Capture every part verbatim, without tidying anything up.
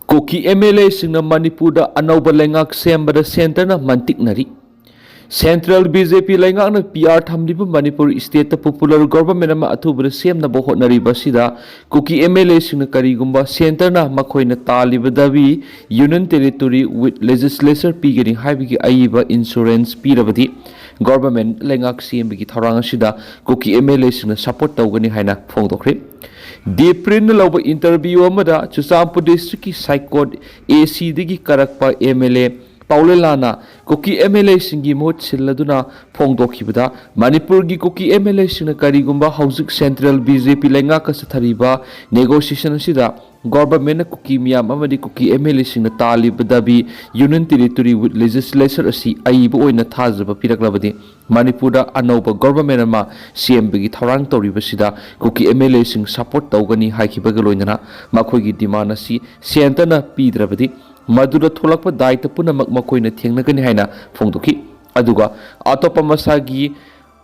ꯀꯨꯀꯤ M L ꯑꯦꯁꯤꯡꯅ ꯃꯅꯤꯄꯨꯔꯗ ꯑꯅꯧꯕ ꯂꯩꯉꯥꯛ ꯁꯦꯝꯕꯗ ꯁꯦꯟꯇꯔꯅ ꯃꯟꯇꯤꯛꯅꯔꯤ꯫ ꯁꯦꯟꯇ꯭ꯔꯦꯜ ꯕꯤ ꯖꯦ ꯄꯤ ꯂꯩꯉꯥꯛꯅ ꯄꯤ ꯑꯥꯔ ꯊꯝꯂꯤꯕ ꯃꯅꯤꯄꯨꯔ ꯁ꯭ꯇꯦꯠꯇ ꯄꯣꯄꯨꯂꯔ ꯒꯣꯚꯔꯟꯃꯦꯟꯠ ꯑꯃ ꯑꯊꯨꯕꯗ ꯁꯦꯝꯅꯕ ꯍꯣꯠꯅꯔꯤꯕ ꯑꯁꯤꯗ ꯀꯨꯀꯤ ꯑꯦꯝ ꯑꯦꯜ ꯑꯦꯁꯤꯡꯅ ꯀꯔꯤꯒꯨꯝꯕ ꯁꯦꯟꯇꯔꯅ ꯃꯈꯣꯏꯅ ꯇꯥꯜꯂꯤꯕ ꯗꯥꯕꯤ ꯌꯨꯅꯤꯌꯟ ꯇꯦꯔꯤꯇꯣꯔꯤ ꯋꯤꯠ ꯂꯦꯖꯤꯁꯂꯦꯆꯔ ꯄꯤꯒꯅꯤ ꯍꯥꯏꯕꯒꯤ ꯑꯏꯕ ꯏꯟꯁꯨꯔꯦꯟꯁ ꯄꯤꯔꯕꯗꯤ ꯒꯣꯚꯔꯟꯃꯦꯟꯠ ꯂꯩꯉꯥꯛ ꯁꯦꯝꯕꯒꯤ ꯊꯧꯔꯥꯡ ꯑꯁꯤꯗ ꯀꯨꯀꯤ ꯑꯦꯝ ꯑꯦꯜ ꯑꯦꯁꯤꯡꯅ ꯁꯄꯣꯔꯠ ꯇꯧꯒꯅꯤ ꯍꯥꯏꯅ ꯐꯣꯡꯗꯣꯛꯈ꯭ꯔꯦ꯫ ꯗꯤ ꯄ꯭ꯔꯤꯟꯠꯅ ꯂꯧꯕ ꯏꯟꯇꯔꯚ꯭ꯌꯨ ꯑꯃꯗ ꯆꯨꯔꯆꯥꯟꯄꯨꯔ ꯗꯤꯁꯇ꯭ꯔꯤꯛꯀꯤ ꯁꯥꯏꯀꯣꯠ ꯑꯦ ꯁꯤꯗꯒꯤ ꯀꯥꯔꯛꯄ ꯑꯦꯝ ꯑꯦꯜ ꯑꯦ ꯄꯥꯎꯂꯦꯂꯥꯅ ꯀꯨꯀꯤ ꯑꯦꯝ ꯑꯦꯜ ꯑꯦꯁꯤꯡꯒꯤ ꯃꯍꯨꯠ ꯁꯤꯜꯂꯗꯨꯅ ꯐꯣꯡꯗꯣꯛꯈꯤꯕꯗ ꯃꯅꯤꯄꯨꯔꯒꯤ ꯀꯨꯀꯤ ꯑꯦꯝ ꯑꯦꯜ ꯑꯦꯁꯤꯡꯅ ꯀꯔꯤꯒꯨꯝꯕ ꯍꯧꯖꯤꯛ ꯁꯦꯟꯇ꯭ꯔꯦꯜ ꯕꯤ ꯖꯦ ꯄꯤ ꯂꯩꯉꯥꯛꯀ ꯆꯠꯊꯔꯤꯕ ꯅꯦꯒꯣꯁꯤꯌꯦꯁꯟ ꯑꯁꯤꯗ ꯒꯣꯚꯔꯟꯃꯦꯟꯠꯅ ꯀꯨꯀꯤ ꯃꯤꯌꯥꯝ ꯑꯃꯗꯤ ꯀꯨꯀꯤ ꯑꯦꯝ ꯑꯦꯜ ꯑꯦꯁꯤꯡꯅ ꯇꯥꯜꯂꯤꯕ ꯗꯥꯕꯤ ꯌꯨꯅꯤꯌꯟ ꯇꯦꯔꯤꯇꯣꯔꯤ ꯋꯤꯠ ꯂꯦꯖꯤꯁꯂꯦꯆꯔ ꯑꯁꯤ ꯑꯏꯕ ꯑꯣꯏꯅ ꯊꯥꯖꯕ ꯄꯤꯔꯛꯂꯕꯗꯤ ꯃꯅꯤꯄꯨꯔꯗ ꯑꯅꯧꯕ ꯒꯣꯚꯔꯟꯃꯦꯟꯠ ꯑꯃ ꯁꯦꯝꯕꯒꯤ ꯊꯧꯔꯥꯡ ꯇꯧꯔꯤꯕꯁꯤꯗ ꯀꯨꯀꯤ ꯑꯦꯝ ꯑꯦꯜ ꯑꯦꯁꯤꯡ ꯁꯄꯣꯔꯠ ꯇꯧꯒꯅꯤ ꯍꯥꯏꯈꯤꯕꯒ ꯂꯣꯏꯅꯅ ꯃꯈꯣꯏꯒꯤ ꯗꯤꯃꯥꯟ ꯑꯁꯤ ꯁꯦꯟꯇꯔꯅ ꯄꯤꯗ꯭ꯔꯕꯗꯤ ꯃꯗꯨꯗ ꯊꯣꯛꯂꯛꯄ ꯗꯥꯏꯇ ꯄꯨꯝꯅꯃꯛ ꯃꯈꯣꯏꯅ ꯊꯦꯡꯅꯒꯅꯤ ꯍꯥꯏꯅ ꯐꯣꯡꯗꯣꯛꯈꯤ꯫ ꯑꯗꯨꯒ ꯑꯇꯣꯞꯄ ꯃꯁꯥꯒꯤ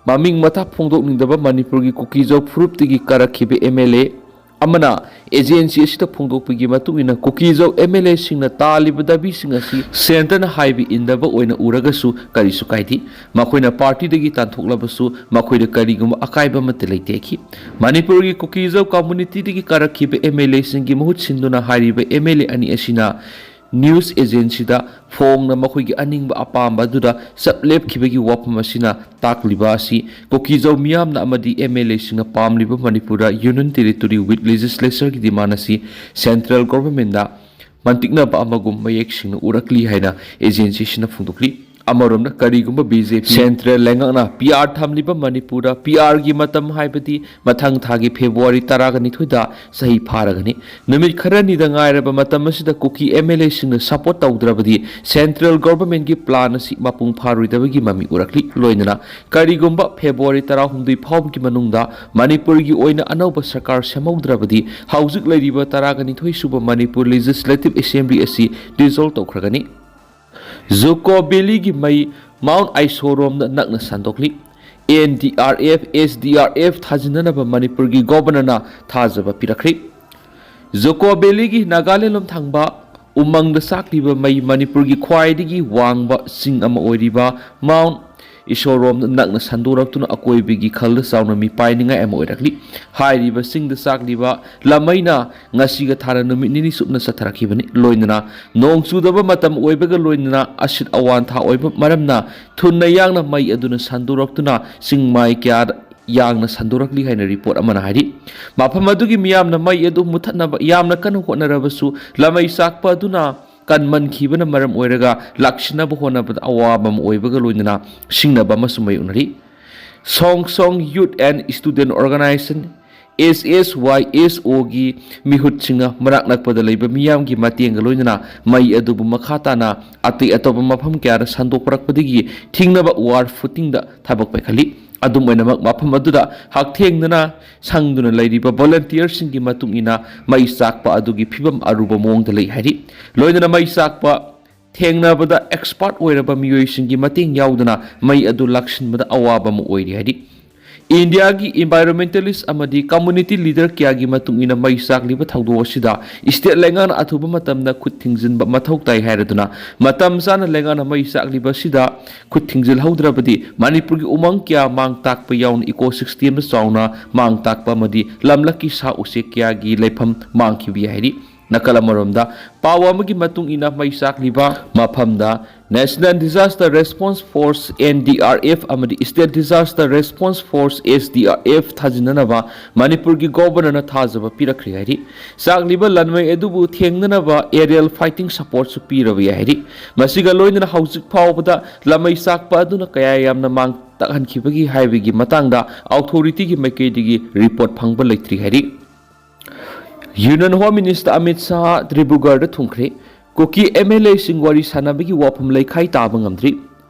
ꯃꯃꯤꯡ ꯃꯊꯥ ꯐꯣꯡꯗꯣꯛꯅꯤꯡꯗꯕ ꯃꯅꯤꯄꯨꯔꯒꯤ ꯀꯨꯀꯤꯖꯧ ꯐꯨꯔꯨꯞꯇꯒꯤ ꯀꯥꯔꯛꯈꯤꯕ ꯑꯦꯝ ꯑꯦꯜ ꯑꯦ ꯑꯃꯅ ꯑꯦꯖꯦꯟꯁꯤ ꯑꯁꯤꯗ ꯐꯣꯡꯗꯣꯛꯄꯒꯤ ꯃꯇꯨꯡ ꯏꯟꯅ ꯀꯨꯀꯤꯖꯧ ꯑꯦꯝ ꯑꯦꯜ ꯑꯦꯁꯤꯡꯅ ꯇꯥꯜꯂꯤꯕ ꯗꯥꯕꯤꯁꯤꯡ ꯑꯁꯤ ꯁꯦꯟꯇꯔꯅ ꯍꯥꯏꯕ ꯏꯟꯗꯕ ꯑꯣꯏꯅ ꯎꯔꯒꯁꯨ ꯀꯔꯤꯁꯨ ꯀꯥꯏꯗꯦ꯫ ꯃꯈꯣꯏꯅ ꯄꯥꯔꯇꯤꯗꯒꯤ ꯇꯥꯟꯊꯣꯛꯂꯕꯁꯨ ꯃꯈꯣꯏꯗ ꯀꯔꯤꯒꯨꯝꯕ ꯑꯀꯥꯏꯕ ꯑꯃꯠꯇ ꯂꯩꯇꯦ ꯍꯥꯏꯈꯤ꯫ ꯃꯅꯤꯄꯨꯔꯒꯤ ꯀꯨꯀꯤꯖꯧ ꯀꯝꯃꯨꯅꯤꯇꯤꯗꯒꯤ ꯀꯥꯔꯛꯈꯤꯕ ꯑꯦꯝ ꯑꯦꯜ ꯑꯦꯁꯤꯡꯒꯤ ꯃꯍꯨꯠ ꯁꯤꯟꯗꯨꯅ ꯍꯥꯏꯔꯤꯕ ꯑꯦꯝ ꯑꯦꯜ ꯑꯦ ꯑꯅꯤ ꯑꯁꯤꯅ ꯅ꯭ꯌꯨꯁ ꯑꯦꯖꯦꯟꯁꯤꯗ ꯐꯣꯡꯅ ꯃꯈꯣꯏꯒꯤ ꯑꯅꯤꯡꯕ ꯑꯄꯥꯝꯕ ꯑꯗꯨꯗ ꯆꯞ ꯂꯦꯞꯈꯤꯕꯒꯤ ꯋꯥꯐꯝ ꯑꯁꯤꯅ ꯇꯥꯛꯂꯤꯕ ꯑꯁꯤ ꯀꯨꯀꯤꯖꯧ ꯃꯤꯌꯥꯝꯅ ꯑꯃꯗꯤ ꯑꯦꯝ ꯑꯦꯜ ꯑꯦꯁꯤꯡꯅ ꯄꯥꯝꯂꯤꯕ ꯃꯅꯤꯄꯨꯔꯗ ꯌꯨꯅꯤꯌꯟ ꯇꯦꯔꯤꯇꯣꯔꯤ ꯋꯤꯠ ꯂꯦꯖꯤꯁꯂꯦꯆꯔꯒꯤ ꯗꯤꯃꯥꯟ ꯑꯁꯤ ꯁꯦꯟꯇ꯭ꯔꯦꯜ ꯒꯣꯚꯔꯟꯃꯦꯟꯠꯗ ꯃꯟꯇꯤꯛꯅꯕ ꯑꯃꯒꯨꯝ ꯃꯌꯦꯛ ꯁꯦꯡꯅ ꯎꯔꯛꯂꯤ ꯍꯥꯏꯅ ꯑꯦꯖꯦꯟꯁꯤꯁꯤꯅ ꯐꯣꯡꯗꯣꯛꯂꯤ꯫ ꯑꯃꯔꯣꯝꯗ ꯀꯔꯤꯒꯨꯝꯕ ꯕꯤ ꯖꯦ ꯄꯤ ꯁꯦꯟꯇ꯭ꯔꯦꯜ ꯂꯩꯉꯥꯛꯅ ꯄꯤ ꯑꯥꯔ ꯊꯝꯂꯤꯕ ꯃꯅꯤꯄꯨꯔꯗ ꯄꯤ ꯑꯥꯔꯒꯤ ꯃꯇꯝ ꯍꯥꯏꯕꯗꯤ ꯃꯊꯪ ꯊꯥꯒꯤ ꯐꯦꯕ꯭ꯔꯨꯋꯥꯔꯤ ꯇꯔꯥꯒ ꯅꯤꯊꯣꯏꯗ ꯆꯍꯤ ꯐꯥꯔꯒꯅꯤ꯫ ꯅꯨꯃꯤꯠ ꯈꯔꯅꯤꯗ ꯉꯥꯏꯔꯕ ꯃꯇꯝ ꯑꯁꯤꯗ ꯀꯨꯀꯤ ꯑꯦꯝ ꯑꯦꯜ ꯑꯦꯁꯤꯡꯅ ꯁꯄꯣꯔꯠ ꯇꯧꯗ꯭ꯔꯕꯗꯤ ꯁꯦꯟꯇ꯭ꯔꯦꯜ ꯒꯣꯚꯔꯟꯃꯦꯟꯠꯀꯤ ꯄ꯭ꯂꯥꯟ ꯑꯁꯤ ꯃꯄꯨꯡ ꯐꯥꯔꯣꯏꯗꯕꯒꯤ ꯃꯃꯤ ꯎꯔꯛꯂꯤ꯫ ꯂꯣꯏꯅꯅ ꯀꯔꯤꯒꯨꯝꯕ ꯐꯦꯕ꯭ꯔꯨꯋꯥꯔꯤ ꯇꯔꯥꯍꯨꯝꯗꯣꯏ ꯐꯥꯎꯕꯒꯤ ꯃꯅꯨꯡꯗ ꯃꯅꯤꯄꯨꯔꯒꯤ ꯑꯣꯏꯅ ꯑꯅꯧꯕ ꯁꯔꯀꯥꯔ ꯁꯦꯝꯍꯧꯗ꯭ꯔꯕꯗꯤ ꯍꯧꯖꯤꯛ ꯂꯩꯔꯤꯕ ꯇꯔꯥꯒ ꯅꯤꯊꯣꯏ ꯁꯨꯕ ꯃꯅꯤꯄꯨꯔ ꯂꯦꯖꯤꯁꯂꯦꯇꯤꯚ ꯑꯦꯁꯦꯝꯕ꯭ꯂꯤ ꯑꯁꯤ ꯗꯤꯖꯣꯜꯕ ꯇꯧꯈ꯭ꯔꯒꯅꯤ꯫ ꯖꯨꯀꯣ ꯚꯦꯂꯤꯒꯤ ꯃꯩ ꯃꯥꯎꯟꯠ ꯑꯥꯏꯁꯣꯔꯣꯝꯗ ꯅꯛꯅ ꯁꯟꯗꯣꯛꯂꯤ꯫ N D R F, S D R F ꯊꯥꯖꯤꯟꯅꯅꯕ ꯃꯅꯤꯄꯨꯔꯒꯤ ꯒꯣꯚꯔꯅꯔꯅ ꯊꯥꯖꯕ ꯄꯤꯔꯛꯈ꯭ꯔꯦ꯫ ꯖꯣꯀꯣ ꯚꯦꯂꯤꯒꯤ ꯅꯥꯒꯥꯂꯦꯟ ꯂꯣꯝ ꯊꯪꯕ ꯎꯃꯪꯗ ꯆꯥꯛꯂꯤꯕ ꯃꯩ ꯃꯅꯤꯄꯨꯔꯒꯤ ꯈ꯭ꯋꯥꯏꯗꯒꯤ ꯋꯥꯡꯕ ꯆꯤꯡ ꯑꯃ ꯑꯣꯏꯔꯤꯕ ꯃꯥꯎꯟ ꯏꯁꯣꯔꯣꯝꯗ ꯅꯛꯅ ꯁꯟꯗꯣꯔꯛꯇꯨꯅ ꯑꯀꯣꯏꯕꯒꯤ ꯈꯜꯗ ꯆꯥꯎꯅ ꯃꯤꯄꯥꯏꯅꯤꯡꯉꯥꯏ ꯑꯃ ꯑꯣꯏꯔꯛꯂꯤ꯫ ꯍꯥꯏꯔꯤꯕ ꯆꯤꯡꯗ ꯆꯥꯛꯂꯤꯕ ꯂꯃꯩꯅ ꯉꯁꯤꯒ ꯊꯥꯅ ꯅꯨꯃꯤꯠ ꯅꯤꯅꯤ ꯆꯨꯞꯅ ꯆꯠꯊꯔꯛꯈꯤꯕꯅꯤ꯫ ꯂꯣꯏꯅꯅ ꯅꯣꯡ ꯆꯨꯗꯕ ꯃꯇꯝ ꯑꯣꯏꯕꯒ ꯂꯣꯏꯅꯅ ꯑꯁꯤꯠ ꯑꯋꯥꯟꯊꯥ ꯑꯣꯏꯕ ꯃꯔꯝꯅ ꯊꯨꯅ ꯌꯥꯡꯅ ꯃꯩ ꯑꯗꯨꯅ ꯁꯟꯗꯣꯔꯛꯇꯨꯅ ꯆꯤꯡ ꯃꯥꯏ ꯀꯌꯥꯗ ꯌꯥꯡꯅ ꯁꯟꯗꯣꯔꯛꯂꯤ ꯍꯥꯏꯅ ꯔꯤꯄꯣꯔꯠ ꯑꯃꯅ ꯍꯥꯏꯔꯤ꯫ ꯃꯐꯝ ꯑꯗꯨꯒꯤ ꯃꯤꯌꯥꯝꯅ ꯃꯩ ꯑꯗꯨ ꯃꯨꯊꯠꯅꯕ ꯌꯥꯝꯅ ꯀꯟꯅ ꯍꯣꯠꯅꯔꯕꯁꯨ ꯂꯃꯩ ꯆꯥꯛꯄ ꯑꯗꯨꯅ ꯀꯟꯃꯟꯈꯤꯕꯅ ꯃꯔꯝ ꯑꯣꯏꯔꯒ ꯂꯥꯛꯁꯤꯟꯅꯕ ꯍꯣꯠꯅꯕꯗ ꯑꯋꯥꯕ ꯑꯃ ꯑꯣꯏꯕꯒ ꯂꯣꯏꯅꯅ ꯁꯤꯡꯅꯕ ꯑꯃꯁꯨ ꯃꯥꯌꯣꯛꯅꯔꯤ꯫ Song Song Youth and Student Organization, S S Y S O ꯒꯤ ꯃꯤꯍꯨꯠꯁꯤꯡꯅ ꯃꯅꯥꯛ ꯅꯛꯄꯗ ꯂꯩꯕ ꯃꯤꯌꯥꯝꯒꯤ ꯃꯇꯦꯡꯒ ꯂꯣꯏꯅꯅ ꯃꯩ ꯑꯗꯨꯕꯨ ꯃꯈꯥ ꯇꯥꯅ ꯑꯇꯩ ꯑꯇꯣꯞꯄ ꯃꯐꯝ ꯀꯌꯥꯗ ꯁꯟꯗꯣꯛꯄꯔꯛꯄꯗꯒꯤ ꯊꯤꯡꯅꯕ ꯋꯥꯔ ꯐꯨꯇꯤꯡꯗ ꯊꯕꯛ ꯄꯥꯏꯈꯠꯂꯤ꯫ ꯑꯗꯨꯝ ꯑꯣꯏꯅꯃꯛ, ꯃꯐꯝ ꯑꯗꯨꯗ ꯍꯛꯊꯦꯡꯅꯅ ꯁꯪꯗꯨꯅ ꯂꯩꯔꯤꯕ ꯚꯣꯂꯟꯇꯤꯌꯔꯁꯤꯡꯒꯤ ꯃꯇꯨꯡ ꯏꯟꯅ ꯃꯩ ꯆꯥꯛꯄ ꯑꯗꯨꯒꯤ ꯐꯤꯕꯝ ꯑꯔꯨꯕ ꯃꯑꯣꯡꯗ ꯂꯩ ꯍꯥꯏꯔꯤ꯫ ꯂꯣꯏꯅꯅ ꯃꯩ ꯆꯥꯛꯄ ꯊꯦꯡꯅꯕꯗ ꯑꯦꯛꯁꯄꯥꯔꯠ ꯑꯣꯏꯔꯕ ꯃꯤꯑꯣꯏꯁꯤꯡꯒꯤ ꯃꯇꯦꯡ ꯌꯥꯎꯗꯅ ꯃꯩ ꯑꯗꯨ ꯂꯥꯛꯁꯤꯟꯕꯗ ꯑꯋꯥꯕ ꯑꯃ ꯑꯣꯏꯔꯤ ꯍꯥꯏꯔꯤ꯫ ꯏꯟꯗꯤꯌꯥꯒꯤ ꯏꯟꯚꯥꯏꯔꯣꯟꯃꯦꯟꯇꯦꯂꯤꯁ ꯑꯃꯗꯤ ꯀꯝꯃꯨꯅꯤꯇꯤ ꯂꯤꯗꯔ ꯀꯌꯥꯒꯤ ꯃꯇꯨꯡ ꯏꯟꯅ ꯃꯩ ꯆꯥꯛꯂꯤꯕ ꯊꯧꯗꯣꯛ ꯑꯁꯤꯗ ꯁ꯭ꯇꯦꯠ ꯂꯩꯉꯥꯛꯅ ꯑꯊꯨꯕ ꯃꯇꯝꯗ ꯈꯨꯠ ꯊꯤꯡꯖꯤꯟꯕ ꯃꯊꯧ ꯇꯥꯏ ꯍꯥꯏꯔꯗꯨꯅ ꯃꯇꯝ ꯆꯥꯅ ꯂꯩꯉꯥꯛꯅ ꯃꯩ ꯆꯥꯛꯂꯤꯕ ꯑꯁꯤꯗ ꯈꯨꯠ ꯊꯤꯡꯖꯤꯜꯍꯧꯗ꯭ꯔꯕꯗꯤ ꯃꯅꯤꯄꯨꯔꯒꯤ ꯎꯃꯪ ꯀꯌꯥ ꯃꯥꯡ ꯇꯥꯛꯄ ꯌꯥꯎꯅ ꯏꯀꯣ ꯁꯤꯁꯇꯦꯝꯗ ꯆꯥꯎꯅ ꯃꯥꯡ ꯇꯥꯛꯄ ꯑꯃꯗꯤ ꯂꯝꯂꯛꯀꯤ ꯁꯥ ꯎꯆꯦꯛ ꯀꯌꯥꯒꯤ ꯂꯩꯐꯝ ꯃꯥꯡꯈꯤꯕ ꯌꯥꯏ ꯍꯥꯏꯔꯤ꯫ ꯅꯥꯀꯜ ꯑꯃꯔꯣꯝꯗ, ꯄꯥꯎ ꯑꯃꯒꯤ ꯃꯇꯨꯡ ꯏꯟꯅ ꯃꯩ ꯆꯥꯛꯂꯤꯕ ꯃꯐꯝꯗ National Disaster Response Force, N D R F, ꯑꯃꯗꯤ State Disaster Response Force, S D R F, ꯊꯥꯖꯤꯟꯅꯅꯕ ꯃꯅꯤꯄꯨꯔꯒꯤ ꯒꯣꯚꯔꯅꯔꯅ ꯊꯥꯖꯕ ꯄꯤꯔꯛꯈ꯭ꯔꯦ ꯍꯥꯏꯔꯤ꯫ ꯆꯥꯛꯂꯤꯕ ꯂꯟꯃꯩ ꯑꯗꯨꯕꯨ ꯊꯦꯡꯅꯅꯕ aerial fighting supportꯁꯨ ꯄꯤꯔꯕ ꯌꯥꯏ ꯍꯥꯏꯔꯤ꯫ ꯃꯁꯤꯒ ꯂꯣꯏꯅꯅ ꯍꯧꯖꯤꯛ ꯐꯥꯎꯕꯗ ꯂꯃꯩ ꯆꯥꯛꯄ ꯑꯗꯨꯅ ꯀꯌꯥ ꯌꯥꯝꯅ ꯃꯥꯡ ꯇꯥꯛꯍꯟꯈꯤꯕꯒꯤ ꯍꯥꯏꯕꯒꯤ ꯃꯇꯥꯡꯗ ꯑꯣꯊꯣꯔꯤꯇꯤꯒꯤ ꯃꯥꯏꯀꯩꯗꯒꯤ ꯔꯤꯄꯣꯔꯠ ꯐꯪꯕ ꯂꯩꯇ꯭ꯔꯤ ꯍꯥꯏꯔꯤ꯫ Union home minister Amit Shah ꯗꯤꯕ꯭ꯔꯨꯒꯔꯗ ꯊꯨꯡꯈ꯭ꯔꯦ꯫ ꯀꯨꯀꯤ M L Aꯁꯤꯡ ꯋꯥꯔꯤ ꯁꯥꯟꯅꯕꯒꯤ ꯋꯥꯐꯝ ꯂꯩꯈꯥꯏ ꯇꯥꯕ ꯉꯝꯗ꯭ꯔꯤ꯫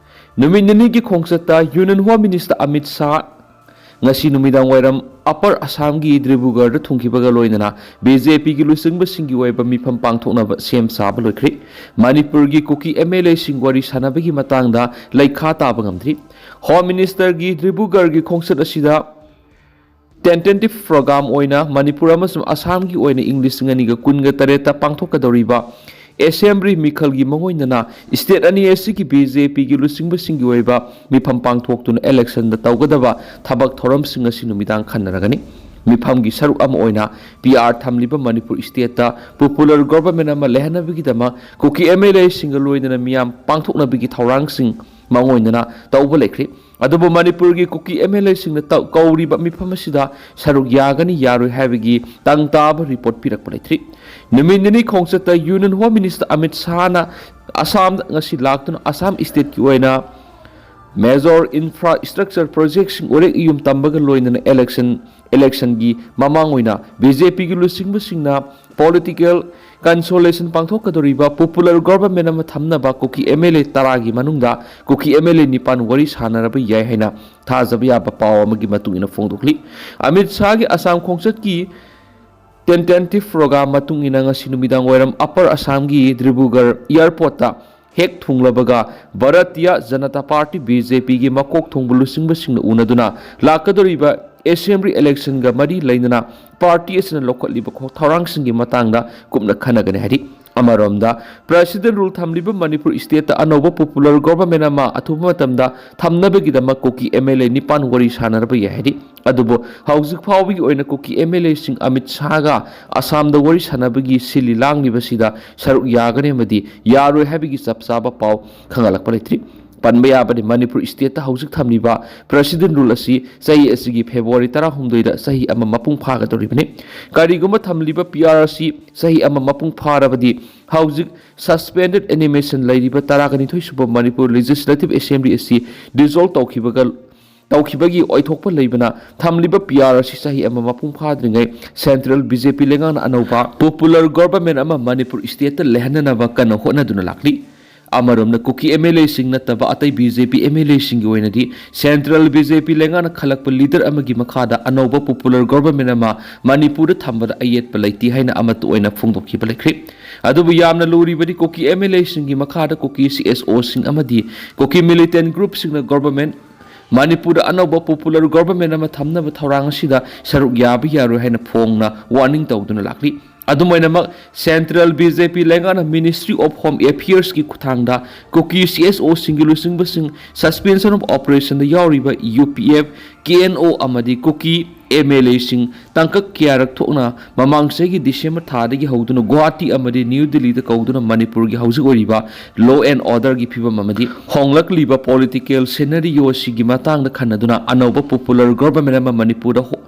ꯅꯨꯃꯤꯠ ꯅꯤꯅꯤꯒꯤ ꯈꯣꯡꯆꯠꯇ union home minister Amit Shah ꯉꯁꯤ ꯅꯨꯃꯤꯗꯥꯡ ꯋꯥꯏꯔꯝ ꯑꯄꯔ ꯑꯁꯥꯝꯒꯤ ꯗꯤꯕ꯭ꯔꯨꯒꯔꯗ ꯊꯨꯡꯈꯤꯕꯒ ꯂꯣꯏꯅꯅ BJPꯒꯤ ꯂꯨꯆꯤꯡꯕꯁꯤꯡꯒꯤ ꯑꯣꯏꯕ ꯃꯤꯐꯝ ꯄꯥꯡꯊꯣꯛꯅꯕ ꯁꯦꯝ ꯁꯥꯕ ꯂꯣꯏꯈ꯭ꯔꯦ꯫ ꯃꯅꯤꯄꯨꯔꯒꯤ ꯀꯨꯀꯤ M L Aꯁꯤꯡ ꯋꯥꯔꯤ ꯁꯥꯟꯅꯕꯒꯤ ꯃꯇꯥꯡꯗ ꯂꯩꯈꯥ ꯇꯥꯕ ꯉꯝꯗ꯭ꯔꯤ꯫ ꯍꯣꯝ ꯃꯤꯅꯤꯁꯇꯔꯒꯤ ꯗꯤꯕ꯭ꯔꯨꯒꯔꯒꯤ ꯈꯣꯡꯆꯠ ꯑꯁꯤꯗ tentative program ꯑꯣꯏꯅ ꯃꯅꯤꯄꯨꯔ ꯑꯃꯁꯨꯡ ꯑꯁꯥꯝꯒꯤ ꯑꯣꯏꯅ ꯏꯪ ꯂꯤꯁꯤꯡ ꯑꯅꯤꯒ ꯀꯨꯟꯒ ꯇꯔꯦꯠꯇ ꯄꯥꯡꯊꯣꯛꯀꯗꯧꯔꯤꯕ ꯑꯦꯁꯦꯝꯕ꯭ꯂꯤ ꯃꯤꯈꯜꯒꯤ ꯃꯥꯡꯑꯣꯏꯅꯅ ꯁ꯭ꯇꯦꯠ ꯑꯅꯤ ꯑꯁꯤꯒꯤ ꯕꯤꯖꯦꯄꯤꯒꯤ ꯂꯨꯆꯤꯡꯕꯁꯤꯡꯒꯤ ꯑꯣꯏꯕ ꯃꯤꯐꯝ ꯄꯥꯡꯊꯣꯛꯇꯨꯅ ꯏꯂꯦꯛꯁꯟꯗ ꯇꯧꯒꯗꯕ ꯊꯕꯛ ꯊꯧꯔꯝꯁꯤꯡ ꯑꯁꯤ ꯅꯨꯃꯤꯗꯥꯡ ꯈꯟꯅꯔꯒꯅꯤ꯫ ꯃꯤꯐꯝꯒꯤ ꯁꯔꯨꯛ ꯑꯃ ꯑꯣꯏꯅ ꯄꯤ ꯑꯥꯔ ꯊꯝꯂꯤꯕ ꯃꯅꯤꯄꯨꯔ ꯁ꯭ꯇꯦꯠꯇ ꯄꯣꯄꯨꯂꯔ ꯒꯣꯚꯔꯟꯃꯦꯟ ꯑꯃ ꯂꯩꯍꯟꯅꯕꯒꯤꯗꯃꯛ ꯀꯨꯀꯤ ꯑꯦꯝ ꯑꯦꯜ ꯑꯦꯁꯤꯡꯒ ꯂꯣꯏꯅꯅ ꯃꯤꯌꯥꯝ ꯄꯥꯡꯊꯣꯛꯅꯕꯒꯤ ꯊꯧꯔꯥꯡꯁꯤꯡ ꯃꯥꯡꯑꯣꯏꯅꯅ ꯇꯧꯕ ꯂꯩꯈ꯭ꯔꯤ꯫ ꯑꯗꯨꯕꯨ ꯃꯅꯤꯄꯨꯔꯒꯤ ꯀꯨꯀꯤ ꯑꯦꯝ ꯑꯦꯜ ꯑꯦꯁꯤꯡꯅ ꯇꯧ-, ꯀꯧꯔꯤꯕ ꯃꯤꯐꯝ ꯑꯁꯤꯗ ꯁꯔꯨꯛ ꯌꯥꯒꯅꯤ ꯌꯥꯔꯣꯏ ꯍꯥꯏꯕꯒꯤ ꯇꯪ ꯇꯥꯕ ꯔꯤꯄꯣꯔꯠ ꯄꯤꯔꯛꯄ ꯂꯩꯇ꯭ꯔꯤ꯫ ꯅꯨꯃꯤꯠ ꯅꯤꯅꯤ ꯈꯣꯡꯆꯠꯇ ꯌꯨꯅꯤꯌꯟ ꯍꯣꯝ ꯃꯤꯅꯤꯁꯇꯔ ꯑꯃꯤꯠ ꯁꯥꯍꯅ ꯑꯁꯥꯝꯗ ꯉꯁꯤ ꯂꯥꯛꯇꯨꯅ ꯑꯁꯥꯝ ꯁ꯭ꯇꯦꯠꯀꯤ ꯑꯣꯏꯅ ꯃꯦꯖꯣꯔ ꯏꯟꯐ꯭ꯔꯥꯁ꯭ꯇ꯭ꯔꯛꯆꯔ ꯄ꯭ꯔꯣꯖꯦꯛꯁꯤꯡ ꯎꯔꯦꯛ ꯏꯌꯨꯝ ꯇꯝꯕꯒ ꯂꯣꯏꯅꯅ ꯏꯂꯦꯛꯁꯟ, ꯏꯂꯦꯛꯁꯟꯒꯤ ꯃꯃꯥꯡ ꯑꯣꯏꯅ ꯕꯤꯖꯦꯄꯤꯒꯤ ꯂꯨꯆꯤꯡꯕꯁꯤꯡꯅ ꯄꯣꯂꯤꯇꯤꯀꯦꯜ ꯀꯟꯁꯣꯂꯦꯁꯟ ꯄꯥꯡꯊꯣꯛꯀꯗꯧꯔꯤꯕ ꯄꯣꯄꯨꯂꯔ ꯒꯣꯚꯔꯟꯃꯦꯟ ꯑꯃ ꯊꯝꯅꯕ ꯀꯨꯀꯤ ꯑꯦꯝ ꯑꯦꯜ ꯑꯦ ꯇꯔꯥꯒꯤ ꯃꯅꯨꯡꯗ ꯀꯨꯀꯤ ꯑꯦꯝ ꯑꯦꯜ ꯑꯦ ꯅꯤꯄꯥꯟ ꯋꯥꯔꯤ ꯁꯥꯟꯅꯔꯕ ꯌꯥꯏ ꯍꯥꯏꯅ ꯊꯥꯖꯕ ꯌꯥꯕ ꯄꯥꯎ ꯑꯃꯒꯤ ꯃꯇꯨꯡ ꯏꯟꯅ ꯐꯣꯡꯗꯣꯛꯂꯤ꯫ ꯑꯃꯤꯠ ꯁꯥꯍꯒꯤ ꯑꯁꯥꯝ ꯈꯣꯡꯆꯠꯀꯤ tentative program ꯃꯇꯨꯡ ꯏꯟꯅ ꯉꯁꯤ ꯅꯨꯃꯤꯗꯥꯡ ꯋꯥꯏꯔꯝ ꯑꯄꯔ ꯑꯁꯥꯝꯒꯤ ꯗꯤꯕ꯭ꯔꯨꯒꯔ ꯑꯦꯌꯔꯄꯣꯔꯠꯇ ꯍꯦꯛ ꯊꯨꯡꯂꯕꯒ Bharatiya Janata party, B J ꯄꯤꯒꯤ ꯃꯀꯣꯛ ꯊꯣꯡꯕ ꯂꯨꯆꯤꯡꯕꯁꯤꯡꯅ ꯎꯅꯗꯨꯅ ꯂꯥꯛꯀꯗꯧꯔꯤꯕ ꯑꯦꯁꯦꯝꯕ꯭ꯂꯤ ꯏꯂꯦꯛꯁꯟꯒ ꯃꯔꯤ ꯂꯩꯅꯅ ꯄꯥꯔꯇꯤ ꯑꯁꯤꯅ ꯂꯧꯈꯠꯂꯤꯕ ꯈꯣ-, ꯊꯧꯔꯥꯡꯁꯤꯡꯒꯤ ꯃꯇꯥꯡꯗ ꯀꯨꯞꯅ ꯈꯟꯅꯒꯅꯤ ꯍꯥꯏꯔꯤ꯫ ꯑꯃꯔꯣꯝꯗ, ꯄ꯭ꯔꯦꯁꯤꯗꯦꯟ ꯔꯨꯜ ꯊꯝꯂꯤꯕ ꯃꯅꯤꯄꯨꯔ ꯁ꯭ꯇꯦꯠꯇ ꯑꯅꯧꯕ ꯄꯣꯄꯨꯂꯔ ꯒꯣꯚꯔꯟꯃꯦꯟ ꯑꯃ ꯑꯊꯨꯕ ꯃꯇꯝꯗ ꯊꯝꯅꯕꯒꯤꯗꯃꯛ ꯀꯨꯀꯤ ꯑꯦꯝ ꯑꯦꯜ ꯑꯦ ꯅꯤꯄꯥꯟ ꯋꯥꯔꯤ ꯁꯥꯟꯅꯔꯕ ꯌꯥꯏ ꯍꯥꯏꯔꯤ꯫ ꯑꯗꯨꯕꯨ ꯍꯧꯖꯤꯛ ꯐꯥꯎꯕꯒꯤ ꯑꯣꯏꯅ ꯀꯨꯀꯤ ꯑꯦꯝ ꯑꯦꯜ ꯑꯦꯁꯤꯡ ꯑꯃꯤꯠ ꯁꯥꯍꯒ ꯑꯁꯥꯝꯗ ꯋꯥꯔꯤ ꯁꯥꯟꯅꯕꯒꯤ ꯁꯤꯜꯂꯤ ꯂꯥꯡꯂꯤꯕꯁꯤꯗ ꯁꯔꯨꯛ ꯌꯥꯒꯅꯤ ꯑꯃꯗꯤ ꯌꯥꯔꯣꯏ ꯍꯥꯏꯕꯒꯤ ꯆꯞ ꯆꯥꯕ ꯄꯥꯎ ꯈꯪꯍꯜꯂꯛꯄ ꯂꯩꯇ꯭ꯔꯤ꯫ ꯄꯟꯕ ꯌꯥꯕꯗꯤ, ꯃꯅꯤꯄꯨꯔ ꯁ꯭ꯇꯦꯠꯇ ꯍꯧꯖꯤꯛ ꯊꯝꯂꯤꯕ ꯄ꯭ꯔꯦꯁꯤꯗꯦꯟ ꯔꯨꯜ ꯑꯁꯤ ꯆꯍꯤ ꯑꯁꯤꯒꯤ ꯐꯦꯕ꯭ꯔꯨꯋꯥꯔꯤ ꯇꯔꯥꯍꯨꯝꯗꯣꯏꯗ ꯆꯍꯤ ꯑꯃ ꯃꯄꯨꯡ ꯐꯥꯒꯗꯧꯔꯤꯕꯅꯤ꯫ ꯀꯔꯤꯒꯨꯝꯕ ꯊꯝꯂꯤꯕ ꯄꯤ ꯑꯥꯔ ꯑꯁꯤ ꯆꯍꯤ ꯑꯃ ꯃꯄꯨꯡ ꯐꯥꯔꯕꯗꯤ, ꯍꯧꯖꯤꯛ suspended animation ꯂꯩꯔꯤꯕ ꯇꯔꯥꯒ ꯅꯤꯊꯣꯏ ꯁꯨꯕ ꯃꯅꯤꯄꯨꯔ ꯂꯦꯖꯤꯁꯂꯦꯇꯤꯚ ꯑꯦꯁꯦꯝꯕ꯭ꯂꯤ ꯑꯁꯤ ꯗꯤꯖꯣꯜꯕ ꯇꯧꯈꯤꯕꯒ, ꯇꯧꯈꯤꯕꯒꯤ ꯑꯣꯏꯊꯣꯛꯄ ꯂꯩꯕꯅ, ꯊꯝꯂꯤꯕ ꯄꯤ ꯑꯥꯔ ꯑꯁꯤ ꯆꯍꯤ ꯑꯃ ꯃꯄꯨꯡ ꯐꯥꯗ꯭ꯔꯤꯉꯩ ꯁꯦꯟꯇ꯭ꯔꯦꯜ ꯕꯤ ꯖꯦ ꯄꯤ ꯂꯩꯉꯥꯛꯅ ꯑꯅꯧꯕ ꯄꯣꯄꯨꯂꯔ ꯒꯣꯚꯔꯟꯃꯦꯟ ꯑꯃ ꯃꯅꯤꯄꯨꯔ ꯁ꯭ꯇꯦꯠꯇ ꯂꯩꯍꯟꯅꯅꯕ ꯀꯟꯅ ꯍꯣꯠꯅꯗꯨꯅ ꯂꯥꯛꯂꯤ꯫ ꯑꯃꯔꯣꯝꯗ, ꯀꯨꯀꯤ ꯑꯦꯝ ꯑꯦꯜ ꯑꯦꯁꯤꯡ ꯅꯠꯇꯕ ꯑꯇꯩ B J P M L ꯑꯦꯁꯤꯡꯒꯤ ꯑꯣꯏꯅꯗꯤ ꯁꯦꯟꯇ꯭ꯔꯦꯜ ꯕꯤ ꯖꯦ ꯄꯤ ꯂꯩꯉꯥꯛꯅ ꯈꯜꯂꯛꯄ ꯂꯤꯗꯔ ꯑꯃꯒꯤ ꯃꯈꯥꯗ ꯑꯅꯧꯕ ꯄꯣꯄꯨꯂꯔ ꯒꯣꯚꯔꯟꯃꯦꯟ ꯑꯃ ꯃꯅꯤꯄꯨꯔꯗ ꯊꯝꯕꯗ ꯑꯌꯦꯠꯄ ꯂꯩꯇꯦ ꯍꯥꯏꯅ ꯑꯃꯠꯇ ꯑꯣꯏꯅ ꯐꯣꯡꯗꯣꯛꯈꯤꯕ ꯂꯩꯈ꯭ꯔꯤ꯫ ꯑꯗꯨꯕꯨ ꯌꯥꯝꯅ ꯂꯨꯔꯤꯕꯗꯤ ꯀꯨꯀꯤ ꯑꯦꯝ ꯑꯦꯜ ꯑꯦꯁꯤꯡꯒꯤ ꯃꯈꯥꯗ ꯀꯨꯀꯤ ꯁꯤ ꯑꯦꯁ ꯑꯣꯁꯤꯡ ꯑꯃꯗꯤ ꯀꯨꯀꯤ ꯃꯤꯂꯤꯇꯦꯟ ꯒ꯭ꯔꯨꯞꯁꯤꯡꯅ ꯒꯣꯚꯔꯟꯃꯦꯟ ꯃꯅꯤꯄꯨꯔꯗ ꯑꯅꯧꯕ ꯄꯣꯄꯨꯂꯔ ꯒꯣꯚꯔꯟꯃꯦꯟꯠ ꯑꯃ ꯊꯝꯅꯕ ꯊꯧꯔꯥꯡ ꯑꯁꯤꯗ ꯁꯔꯨꯛ ꯌꯥꯕ ꯌꯥꯔꯣꯏ ꯍꯥꯏꯅ ꯐꯣꯡꯅ ꯋꯥꯔꯅꯤꯡ ꯇꯧꯗꯨꯅ ꯂꯥꯛꯂꯤ꯫ ꯑꯗꯨꯝ ꯑꯣꯏꯅꯃꯛ, ꯁꯦꯟꯇ꯭ꯔꯦꯜ ꯕꯤ ꯖꯦ ꯄꯤ ꯂꯩꯉꯥꯛꯅ ꯃꯤꯅꯤꯁꯇ꯭ꯔꯤ ꯑꯣꯐ ꯍꯣꯝ ꯑꯦꯐꯤꯌꯔꯁꯀꯤ ꯈꯨꯠꯊꯥꯡꯗ ꯀꯨꯀꯤ ꯁꯤ ꯑꯦꯁ ꯑꯣꯁꯤꯡꯒꯤ ꯂꯨꯆꯤꯡꯕꯁꯤꯡ ꯁꯁꯄꯦꯟꯁꯟ ꯑꯣꯐ ꯑꯣꯄꯔꯦꯁꯟꯗ ꯌꯥꯎꯔꯤꯕ U P F, K N O ꯑꯃꯗꯤ ꯀꯨꯀꯤ ꯑꯦꯝ ꯑꯦꯜ ꯑꯦꯁꯤꯡ ꯇꯥꯡꯀꯛ ꯀꯌꯥꯔꯛ ꯊꯣꯛꯅ ꯃꯃꯥꯡ ꯆꯍꯤꯒꯤ ꯗꯤꯁꯦꯝꯕꯔ ꯊꯥꯗꯒꯤ ꯍꯧꯗꯨꯅ ꯒꯨꯋꯥꯍꯥꯇꯤ ꯑꯃꯗꯤ ꯅ꯭ꯌꯨ ꯗꯤꯜꯂꯤꯗ ꯀꯧꯗꯨꯅ ꯃꯅꯤꯄꯨꯔꯒꯤ ꯍꯧꯖꯤꯛ ꯑꯣꯏꯔꯤꯕ ꯂꯣ ꯑꯦꯟ ꯑꯣꯔꯗꯔꯒꯤ ꯐꯤꯕꯝ ꯑꯃꯗꯤ ꯍꯣꯡꯂꯛꯂꯤꯕ ꯄꯣꯂꯤꯇꯤꯀꯦꯜ ꯁꯤꯅꯔꯤꯑꯣ ꯑꯁꯤꯒꯤ ꯃꯇꯥꯡꯗ ꯈꯟꯅꯗꯨꯅ ꯑꯅꯧꯕ ꯄꯣꯄꯨꯂꯔ ꯒꯣꯚꯔꯟꯃꯦꯟꯠ ꯑꯃ ꯃꯅꯤꯄꯨꯔꯗ ꯍꯣ-,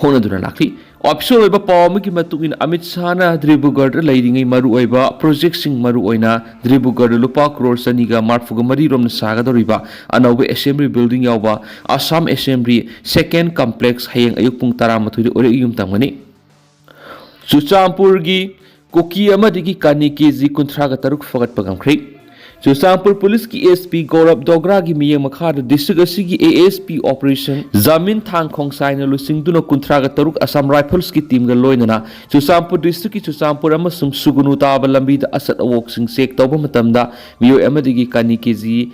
ꯍꯣꯠꯅꯗꯨꯅ ꯂꯥꯛꯂꯤ꯫ ꯑꯣꯐꯤꯁꯤꯌꯦꯜ ꯑꯣꯏꯕ ꯄꯥꯎ ꯑꯃꯒꯤ ꯃꯇꯨꯡ ꯏꯟꯅ, ꯑꯃꯤꯠ ꯁꯥꯍꯅ ꯗꯤꯕ꯭ꯔꯨꯒꯔꯗ ꯂꯩꯔꯤꯉꯩ ꯃꯔꯨꯑꯣꯏꯕ ꯄ꯭ꯔꯣꯖꯦꯛꯁꯤꯡ, ꯃꯔꯨꯑꯣꯏꯅ ꯗꯤꯕ꯭ꯔꯨꯒꯔꯗ ꯂꯨꯄꯥ ꯀ꯭ꯔꯣꯔ ꯆꯅꯤꯒ ꯃꯔꯤꯐꯨꯒ ꯃꯔꯤ ꯔꯣꯝꯅ ꯁꯥꯒꯗꯧꯔꯤꯕ ꯑꯅꯧꯕ ꯑꯦꯁꯦꯝꯕ꯭ꯂꯤ ꯕꯤꯜꯗꯤꯡ ꯌꯥꯎꯕ ꯑꯁꯥꯝ ꯑꯦꯁꯦꯝꯕ꯭ꯂꯤ ꯁꯦꯀꯦꯟ ꯀꯝꯄ꯭ꯂꯦꯛꯁ ꯍꯌꯦꯡ ꯑꯌꯨꯛ ꯄꯨꯡ ꯇꯔꯥꯃꯥꯊꯣꯏꯗ ꯎꯔꯦꯛ ꯌꯨꯝ ꯇꯝꯒꯅꯤ꯫ ꯆꯨꯔꯆꯥꯟꯄꯨꯔꯒꯤ ꯀꯨꯀꯤ ꯑꯃꯗꯒꯤ ꯀꯥꯅꯤ ꯀꯦ ꯖꯤ ꯀꯨꯟꯊ꯭ꯔꯥꯒ ꯇꯔꯨꯛ ꯐꯒꯠꯄ ꯉꯝꯈ꯭ꯔꯦ꯫ ꯆꯨꯔꯆꯥꯟꯄꯨꯔ ꯄꯨꯂꯤꯁꯀꯤ ꯑꯦꯁ ꯄꯤ ꯒꯧꯔꯕ ꯗꯣꯒ꯭ꯔꯥꯒꯤ ꯃꯤꯠꯌꯦꯡ ꯃꯈꯥꯗ ꯗꯤꯁꯇ꯭ꯔꯤꯛ ꯑꯁꯤꯒꯤ ꯑꯦ ꯑꯦꯁ ꯄꯤ ꯑꯣꯄꯔꯦꯁꯟ ꯖꯥꯃꯤꯟ ꯊꯥꯡ ꯈꯣꯡꯁꯥꯏꯅ ꯂꯨꯆꯤꯡꯗꯨꯅ ꯀꯨꯟꯊ꯭ꯔꯥꯒ ꯇꯔꯨꯛ ꯑꯁꯥꯝ ꯔꯥꯏꯐꯜꯁꯀꯤ ꯇꯤꯝꯒ ꯂꯣꯏꯅꯅ ꯆꯨꯔꯆꯥꯟꯄꯨꯔ ꯗꯤꯁꯇ꯭ꯔꯤꯛꯀꯤ ꯆꯨꯔꯆꯥꯟꯄꯨꯔ ꯑꯃꯁꯨꯡ ꯁꯨꯒꯨꯅꯨ ꯇꯥꯕ ꯂꯝꯕꯤꯗ ꯑꯆꯠ ꯑꯋꯣꯛꯁꯤꯡ ꯆꯦꯛ ꯇꯧꯕ ꯃꯇꯝꯗ ꯃꯤꯑꯣꯏ ꯑꯃꯗꯒꯤ ꯀꯥꯅꯤ K G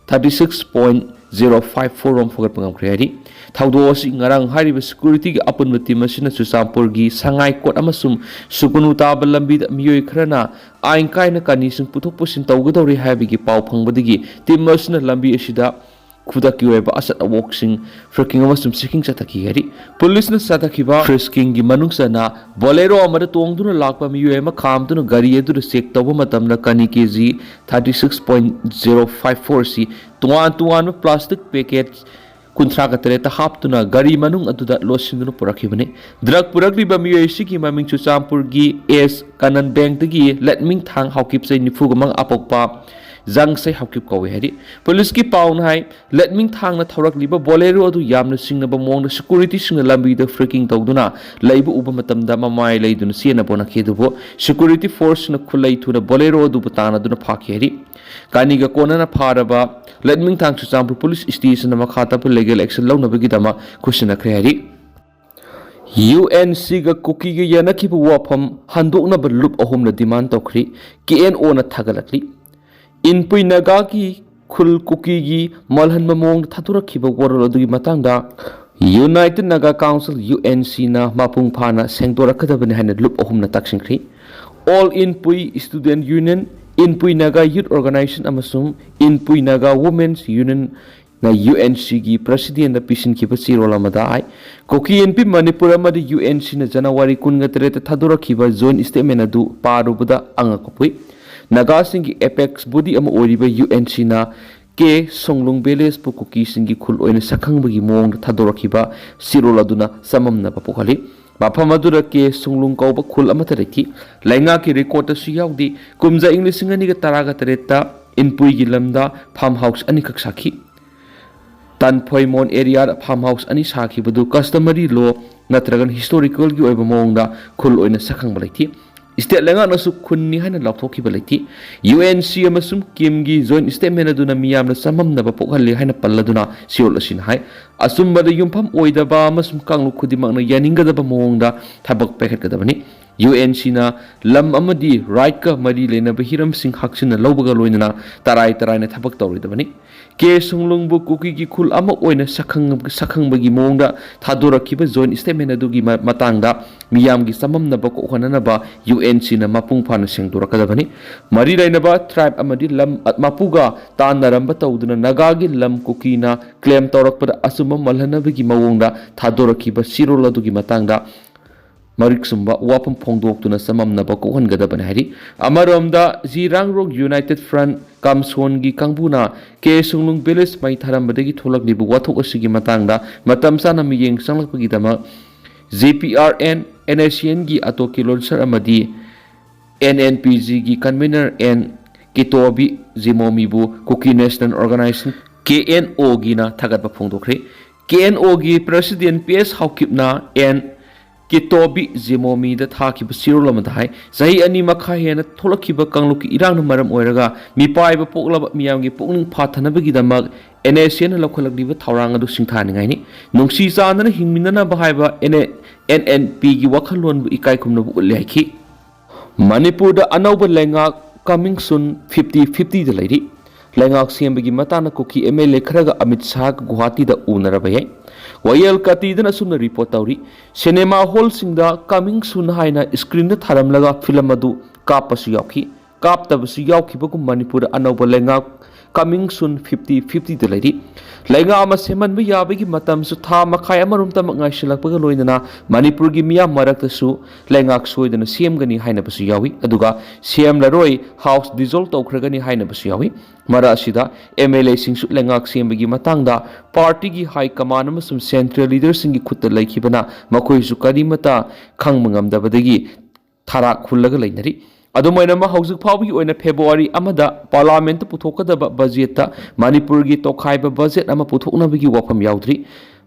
thirty six point zero five four ꯔꯣꯝ ꯐꯒꯠꯄ ꯉꯝꯈ꯭ꯔꯦ ꯍꯥꯏꯔꯤ꯫ ꯊꯧꯗꯣꯛ ꯑꯁꯤ ꯉꯔꯥꯡ ꯍꯥꯏꯔꯤꯕ ꯁꯦꯀ꯭ꯌꯨꯔꯤꯇꯤꯒꯤ ꯑꯄꯨꯟꯕ ꯇꯤꯝ ꯑꯁꯤꯅ ꯆꯨꯔꯆꯥꯟꯄꯨꯔꯒꯤ ꯁꯉꯥꯏꯀꯣꯠ ꯑꯃꯁꯨꯡ ꯁꯨꯒꯨꯅꯨ ꯇꯥꯕ ꯂꯝꯕꯤꯗ ꯃꯤꯑꯣꯏ ꯈꯔꯅ ꯑꯥꯏꯟ ꯀꯥꯏꯅ ꯀꯥꯅꯤꯁꯤꯡ ꯄꯨꯊꯣꯛ ꯄꯨꯁꯤꯟ ꯇꯧꯒꯗꯧꯔꯤ ꯍꯥꯏꯕꯒꯤ ꯄꯥꯎ ꯐꯪꯕꯗꯒꯤ ꯇꯤꯝ ꯑꯁꯤꯅ ꯂꯝꯕꯤ ꯑꯁꯤꯗ ꯈꯨꯗꯛꯀꯤ ꯑꯣꯏꯕ ꯑꯆꯠ ꯑꯋꯣꯛꯁꯤꯡ ꯐ꯭ꯔꯤꯁꯀꯤꯡ ꯑꯃꯁꯨꯡ ꯆꯦꯛꯀꯤꯡ ꯆꯠꯊꯈꯤ ꯍꯥꯏꯔꯤ꯫ ꯄꯨꯂꯤꯁꯅ ꯆꯠꯊꯈꯤꯕ ꯐ꯭ꯔꯤꯁꯀꯤꯡꯒꯤ ꯃꯅꯨꯡ ꯆꯟꯅ ꯕꯣꯂꯦꯔꯣ ꯑꯃꯗ ꯇꯣꯡꯗꯨꯅ ꯂꯥꯛꯄ ꯃꯤꯑꯣꯏ ꯑꯃ ꯈꯥꯝꯗꯨꯅ ꯒꯥꯔꯤ ꯑꯗꯨꯗ ꯆꯦꯛ ꯇꯧꯕ ꯃꯇꯝꯗ ꯀꯥꯅꯤ K G thirty six point zero five four ꯑꯁꯤ ꯇꯣꯉꯥꯟ ꯇꯣꯉꯥꯟꯕ ꯄ꯭ꯂꯥꯁꯇꯤꯛ ꯄꯦꯀꯦꯠ ꯀꯨꯟꯊ꯭ꯔꯥꯒ ꯇꯔꯦꯠꯇ ꯍꯥꯞꯇꯨꯅ ꯒꯥꯔꯤ ꯃꯅꯨꯡ ꯑꯗꯨꯗ ꯂꯣꯠꯁꯤꯟꯗꯨꯅ ꯄꯨꯔꯛꯈꯤꯕꯅꯤ꯫ ꯗ꯭ꯔꯒ ꯄꯨꯔꯛꯂꯤꯕ ꯃꯤꯑꯣꯏ ꯑꯁꯤꯒꯤ ꯃꯃꯤꯡ ꯆꯨꯔꯆꯥꯟꯄꯨꯔꯒꯤ ꯑꯦꯁ ꯀꯅꯟ ꯕꯦꯡꯗꯒꯤ ꯂꯠꯃꯤꯡꯊꯥꯡ ꯍꯥꯎꯀꯤꯞ, ꯆꯍꯤ ꯅꯤꯐꯨꯒ ꯃꯉꯥ, ꯑꯄꯣꯛꯄ ꯖꯥꯡꯁꯩ ꯍꯥꯎꯀꯤꯞ ꯀꯧꯏ ꯍꯥꯏꯔꯤ꯫ ꯄꯨꯂꯤꯁꯀꯤ ꯄꯥꯎꯅ ꯍꯥꯏ, ꯂꯠꯃꯤꯡꯊꯥꯡꯅ ꯊꯧꯔꯛꯂꯤꯕ ꯕꯣꯂꯦꯔꯣ ꯑꯗꯨ ꯌꯥꯝꯅ ꯆꯤꯡꯅꯕ ꯃꯑꯣꯡꯗ ꯁꯦꯀ꯭ꯌꯨꯔꯤꯇꯤꯁꯤꯡꯅ ꯂꯝꯕꯤꯗ ꯐ꯭ꯔꯤꯁꯀꯤꯡ ꯇꯧꯗꯨꯅ ꯂꯩꯕ ꯎꯕ ꯃꯇꯝꯗ ꯃꯃꯥꯏ ꯂꯩꯗꯨꯅ ꯆꯦꯟꯅꯕ ꯍꯣꯠꯅꯈꯤ, ꯑꯗꯨꯕꯨ ꯁꯦꯀ꯭ꯌꯨꯔꯤꯇꯤ ꯐꯣꯔꯁꯅ ꯈꯨꯠꯂꯩ ꯊꯨꯅ ꯕꯣꯂꯦꯔꯣ ꯑꯗꯨꯕꯨ ꯇꯥꯟꯅꯗꯨꯅ ꯐꯥꯈꯤ ꯍꯥꯏꯔꯤ꯫ ꯀꯥꯅꯤꯒ ꯀꯣꯟꯅꯅ ꯐꯥꯔꯕ ꯂꯠꯃꯤꯡꯊꯥꯡ ꯆꯨꯔꯆꯥꯟꯄꯨꯔ ꯄꯨꯂꯤꯁ ꯁ꯭ꯇꯦꯁꯟꯗ ꯃꯈꯥ ꯇꯥꯕ ꯂꯤꯒꯦꯜ ꯑꯦꯛꯁꯟ ꯂꯧꯅꯕꯒꯤꯗꯃꯛ ꯈꯨꯠꯁꯤꯟꯅꯈ꯭ꯔꯦ ꯍꯥꯏꯔꯤ꯫ ꯌꯨ ꯑꯦꯟ ꯁꯤꯒ ꯀꯨꯀꯤꯒ ꯌꯦꯟꯅꯈꯤꯕ ꯋꯥꯐꯝ ꯍꯟꯗꯣꯛꯅꯕ ꯂꯨꯞ ꯑꯍꯨꯝꯅ ꯗꯤꯃꯥꯟ ꯇꯧꯈ꯭ꯔꯤ, ꯀꯦ ꯑꯦꯟ ꯑꯣꯅ ꯊꯥꯒꯠꯂꯛꯂꯤ꯫ ꯏꯟꯄꯨꯏ ꯅꯥꯒꯥꯒꯤ ꯈꯨꯜ ꯀꯨꯀꯤꯒꯤ ꯃꯜꯍꯟꯕ ꯃꯑꯣꯡꯗ ꯊꯥꯗꯣꯔꯛꯈꯤꯕ ꯋꯥꯔꯣꯜ ꯑꯗꯨꯒꯤ ꯃꯇꯥꯡꯗ United Naga Council, UNC, ꯅ ꯃꯄꯨꯡ ꯐꯥꯅ ꯁꯦꯡꯗꯣꯔꯛꯀꯗꯕꯅꯤ ꯍꯥꯏꯅ ꯂꯨꯞ ꯑꯍꯨꯝꯅ ꯇꯛꯁꯤꯟꯈ꯭ꯔꯤ꯫ All Inpui Student Union, Inpui Naga Youth Organization ꯑꯃꯁꯨꯡ Inpui Naga Women's Union ꯅ UNC ꯒꯤ President ꯗ ꯄꯤꯁꯤꯟꯈꯤꯕ ꯆꯦꯔꯣꯜ ꯑꯃꯗ ꯍꯥꯏ, ꯀꯨꯀꯤ ꯏꯟꯄꯤ ꯃꯅꯤꯄꯨꯔ ꯑꯃꯗꯤ UNC ꯅ January ꯀꯨꯟꯒ ꯇꯔꯦꯠꯇ ꯊꯥꯗꯣꯔꯛꯈꯤꯕ joint statement ꯑꯗꯨ ꯄꯥꯔꯨꯕꯗ ꯑꯉꯛꯄ ꯄꯣꯛꯏ꯫ ꯅꯥꯒꯥꯁꯤꯡꯒꯤ apex body ꯑꯃ ꯑꯣꯏꯔꯤꯕ UNC ꯅ ꯀꯦ ꯁꯣꯡꯂꯨꯡ village ꯄꯨ ꯀꯨꯀꯤꯁꯤꯡꯒꯤ ꯈꯨꯜ ꯑꯣꯏꯅ ꯁꯛꯈꯪꯕꯒꯤ ꯃꯑꯣꯡꯗ ꯊꯥꯗꯣꯔꯛꯈꯤꯕ ꯆꯦꯔꯣꯜ ꯑꯗꯨꯅ ꯆꯃꯝꯅꯕ ꯄꯣꯛꯍꯜꯂꯤ꯫ ꯃꯐꯝ ꯑꯗꯨꯗ ꯀꯦ ꯁꯣꯡꯂꯨꯡ ꯀꯧꯕ ꯈꯨꯜ ꯑꯃꯠꯇ ꯂꯩꯇꯦ꯫ ꯂꯩꯉꯥꯛꯀꯤ record ꯇꯁꯨ ꯌꯥꯎꯗꯦ꯫ ꯀꯨꯝꯖꯥ ꯏꯪ ꯂꯤꯁꯤꯡ ꯑꯅꯤꯒ ꯇꯔꯥꯒ ꯇꯔꯦꯠꯇ ꯏꯟꯄꯨꯏꯒꯤ ꯂꯝꯗ farm house ꯑꯅꯤꯈꯛ ꯁꯥꯈꯤ꯫ ꯇꯥꯟꯐꯣꯏꯃꯣꯟ area ꯗ farm house ꯑꯅꯤ ꯁꯥꯈꯤꯕꯗꯨ customary law ꯅꯠꯇ꯭ꯔꯒꯅ historical ꯒꯤ ꯑꯣꯏꯕ ꯃꯑꯣꯡꯗ ꯈꯨꯜ ꯑꯣꯏꯅ ꯁꯛꯈꯪꯕ ꯂꯩꯇꯦ꯫ State ꯂꯩꯉꯥꯛꯅꯁꯨ ꯈꯨꯟꯅꯤ ꯍꯥꯏꯅ ꯂꯥꯎꯊꯣꯛꯈꯤꯕ ꯂꯩꯇꯦ꯫ UNC ꯑꯃꯁꯨꯡ ꯀꯤꯝꯒꯤ joint statement ꯑꯗꯨꯅ ꯃꯤꯌꯥꯝꯗ ꯆꯃꯝꯅꯕ ꯄꯣꯛꯍꯜꯂꯤ ꯍꯥꯏꯅ ꯄꯜꯂꯗꯨꯅ ꯆꯦꯔꯣꯜ ꯑꯁꯤꯅ ꯍꯥꯏ, ꯑꯆꯨꯝꯕꯗ ꯌꯨꯝꯐꯝ ꯑꯣꯏꯗꯕ ꯑꯃꯁꯨꯡ ꯀꯥꯡꯂꯨꯞ ꯈꯨꯗꯤꯡꯃꯛꯅ ꯌꯥꯅꯤꯡꯒꯗꯕ ꯃꯑꯣꯡꯗ ꯊꯕꯛ ꯄꯥꯏꯈꯠꯀꯗꯕꯅꯤ꯫ UNC ꯅ ꯂꯝ ꯑꯃꯗꯤ right ꯀ ꯃꯔꯤ ꯂꯩꯅꯕ ꯍꯤꯔꯝꯁꯤꯡ ꯍꯛꯆꯤꯟꯅ ꯂꯧꯕꯒ ꯂꯣꯏꯅꯅ ꯇꯔꯥꯏ ꯇꯔꯥꯏꯅ ꯊꯕꯛ ꯇꯧꯔꯣꯏꯗꯕꯅꯤ꯫ ꯀꯦ ꯁꯣꯡꯂꯨꯡꯕꯨ ꯀꯨꯀꯤꯒꯤ ꯈꯨꯜ ꯑꯃ ꯑꯣꯏꯅ ꯁꯛꯈꯪ-, ꯁꯛꯈꯪꯕꯒꯤ ꯃꯑꯣꯡꯗ ꯊꯥꯗꯣꯔꯛꯈꯤꯕ joint statement ꯑꯗꯨꯒꯤ ꯃ-, ꯃꯇꯥꯡꯗ ꯃꯤꯌꯥꯝꯒꯤ ꯆꯃꯝꯅꯕ ꯀꯣꯛꯍꯟꯅꯅꯕ UNC ꯅ ꯃꯄꯨꯡ ꯐꯥꯅ ꯁꯦꯡꯗꯣꯔꯛꯀꯗꯕꯅꯤ꯫ ꯃꯔꯤ ꯂꯩꯅꯕ tribe ꯑꯃꯗꯤ ꯂꯝ ꯃꯄꯨꯒ ꯇꯥꯟꯅꯔꯝꯕ ꯇꯧꯗꯨꯅ ꯅꯥꯒꯥꯒꯤ ꯂꯝ ꯀꯨꯀꯤꯅ claim ꯇꯧꯔꯛꯄꯗ ꯑꯆꯨꯝꯕ ꯃꯜꯍꯟꯅꯕꯒꯤ ꯃꯑꯣꯡꯗ ꯊꯥꯗꯣꯔꯛꯈꯤꯕ ꯆꯦꯔꯣꯜ ꯑꯗꯨꯒꯤ ꯃꯇꯥꯡꯗ ꯃꯔꯤꯛ ꯆꯨꯝꯕ ꯋꯥꯐꯝ ꯐꯣꯡꯗꯣꯛꯇꯨꯅ ꯆꯃꯝꯅꯕ ꯀꯣꯛꯍꯟꯒꯗꯕꯅꯤ ꯍꯥꯏꯔꯤ꯫ ꯑꯃꯔꯣꯝꯗ ꯖꯤꯔꯥꯡꯔꯣꯡ United Front ꯀꯥꯝꯁꯣꯟꯒꯤ ꯀꯥꯡꯕꯨꯅ ꯀꯦ ꯁꯨꯡꯂꯨꯡ village ꯃꯩ ꯊꯥꯔꯝꯕꯗꯒꯤ ꯊꯣꯛꯂꯛꯂꯤꯕ ꯋꯥꯊꯣꯛ ꯑꯁꯤꯒꯤ ꯃꯇꯥꯡꯗ ꯃꯇꯝ ꯆꯥꯅ ꯃꯤꯠꯌꯦꯡ ꯆꯪꯂꯛꯄꯒꯤꯗꯃꯛ JPRN, NSCN ꯒꯤ ꯑꯇꯣꯀꯤ ꯂꯣꯟꯁꯔ ꯑꯃꯗꯤ NNPG ꯒꯤ convener N ꯀꯤꯇꯣꯕꯤ ꯖꯤꯃꯣꯃꯤꯕꯨ Kuki National Organization, KNO ꯒꯤꯅ ꯊꯥꯒꯠꯄ ꯐꯣꯡꯗꯣꯛꯈ꯭ꯔꯦ꯫ KNO ꯒꯤ President PS ꯍꯥꯎꯀꯤꯞꯅ N ꯀꯤꯇꯣꯕꯤ ꯖꯤꯃꯣꯃꯤꯗ ꯊꯥꯈꯤꯕ ꯆꯦꯔꯣꯜ ꯑꯃꯗ ꯍꯥꯏ, ꯆꯍꯤ ꯑꯅꯤ ꯃꯈꯥꯏ ꯍꯦꯟꯅ ꯊꯣꯛꯂꯛꯈꯤꯕ ꯀꯥꯡꯂꯨꯞꯀꯤ ꯏꯔꯥꯡꯅ ꯃꯔꯝ ꯑꯣꯏꯔꯒ ꯃꯤꯄꯥꯏꯕ ꯄꯣꯛꯂꯕ ꯃꯤꯌꯥꯝꯒꯤ ꯄꯨꯛꯅꯤꯡ ꯐꯥꯊꯅꯕꯒꯤꯗꯃꯛ NSCN ꯅ ꯂꯧꯈꯠꯂꯛꯂꯤꯕ ꯊꯧꯔꯥꯡ ꯑꯗꯨ ꯁꯤꯡꯊꯥꯅꯤꯡꯉꯥꯏꯅꯤ꯫ ꯅꯨꯡꯁꯤ ꯆꯥꯟꯅꯅ ꯍꯤꯡꯃꯤꯟꯅꯅꯕ ꯍꯥꯏꯕ NNP ꯒꯤ ꯋꯥꯈꯜꯂꯣꯟꯕꯨ ꯏꯀꯥꯏ ꯈꯨꯝꯅꯕ ꯎꯠꯂꯦ ꯍꯥꯏꯈꯤ꯫ ꯃꯅꯤꯄꯨꯔꯗ ꯑꯅꯧꯕ ꯂꯩꯉꯥꯛ coming soon fifty fifty ꯗ ꯂꯩꯔꯤ꯫ ꯂꯩꯉꯥꯛ ꯁꯦꯝꯕꯒꯤ ꯃꯇꯥꯡꯗ ꯀꯨꯀꯤ ꯑꯦꯝ ꯑꯦꯜ ꯑꯦ ꯈꯔꯒ ꯑꯃꯤꯠ ꯁꯥꯍꯒ ꯒꯨꯋꯥꯍꯥꯇꯤꯗ ꯎꯅꯔꯕ ꯌꯥꯏ꯫ ꯋꯥꯌꯦꯜ ꯀꯥꯇꯤꯗꯅ ꯑꯁꯨꯝꯅ ꯔꯤꯄꯣꯔꯠ ꯇꯧꯔꯤ, ꯁꯤꯅꯦꯃꯥ ꯍꯣꯜꯁꯤꯡꯗ "Coming Soon" ꯍꯥꯏꯅ ꯁ꯭ꯀ꯭ꯔꯤꯟꯗ ꯊꯥꯔꯝꯂꯒ ꯐꯤꯂꯝ ꯑꯗꯨ ꯀꯥꯞꯄꯁꯨ ꯌꯥꯎꯈꯤ꯫ ꯀꯥꯞꯇꯕꯁꯨ ꯌꯥꯎꯈꯤꯕꯒꯨꯝ ꯃꯅꯤꯄꯨꯔꯗ ꯑꯅꯧꯕ ꯂꯩꯉꯥꯛ "Coming Soon" ꯐꯤꯐꯇꯤ ꯐꯤꯐꯇꯤꯗ ꯂꯩꯔꯤ꯫ ꯂꯩꯉꯥꯛ ꯑꯃ ꯁꯦꯝꯍꯟꯕ ꯌꯥꯕꯒꯤ ꯃꯇꯝꯁꯨ ꯊꯥ ꯃꯈꯥꯏ ꯑꯃꯔꯣꯝꯇꯃꯛ ꯉꯥꯏꯁꯤꯜꯂꯛꯄꯒ ꯂꯣꯏꯅꯅ ꯃꯅꯤꯄꯨꯔꯒꯤ ꯃꯤꯌꯥꯝ ꯃꯔꯛꯇꯁꯨ ꯂꯩꯉꯥꯛ ꯁꯣꯏꯗꯅ ꯁꯦꯝꯒꯅꯤ ꯍꯥꯏꯅꯕꯁꯨ ꯌꯥꯎꯏ, ꯑꯗꯨꯒ ꯁꯦꯝꯂꯔꯣꯏ, ꯍꯥꯎꯁ ꯗꯤꯖꯣꯜꯕ ꯇꯧꯈ꯭ꯔꯒꯅꯤ ꯍꯥꯏꯅꯕꯁꯨ ꯌꯥꯎꯏ꯫ ꯃꯔꯛ ꯑꯁꯤꯗ ꯑꯦꯝ ꯑꯦꯜ ꯑꯦꯁꯤꯡꯁꯨ ꯂꯩꯉꯥꯛ ꯁꯦꯝꯕꯒꯤ ꯃꯇꯥꯡꯗ ꯄꯥꯔꯇꯤꯒꯤ ꯍꯥꯏ ꯀꯃꯥꯟ ꯑꯃꯁꯨꯡ ꯁꯦꯟꯇ꯭ꯔꯦꯜ ꯂꯤꯗꯔꯁꯤꯡꯒꯤ ꯈꯨꯠꯇ ꯂꯩꯈꯤꯕꯅ ꯃꯈꯣꯏꯁꯨ ꯀꯔꯤꯃꯠꯇ ꯈꯪꯕ ꯉꯝꯗꯕꯗꯒꯤ ꯊꯔꯥꯛ ꯍꯨꯜꯂꯒ ꯂꯩꯅꯔꯤ꯫ ꯑꯗꯨꯝ ꯑꯣꯏꯅꯃꯛ, ꯍꯧꯖꯤꯛ ꯐꯥꯎꯕꯒꯤ ꯑꯣꯏꯅ ꯐꯦꯕ꯭ꯔꯨꯋꯥꯔꯤ ꯑꯃꯗ ꯄꯥꯔꯂꯥꯃꯦꯟꯠꯇ ꯄꯨꯊꯣꯛꯀꯗꯕ ꯕꯖꯦꯠꯇ ꯃꯅꯤꯄꯨꯔꯒꯤ ꯇꯣꯈꯥꯏꯕ ꯕꯖꯦꯠ ꯑꯃ ꯄꯨꯊꯣꯛꯅꯕꯒꯤ ꯋꯥꯐꯝ ꯌꯥꯎꯗ꯭ꯔꯤ꯫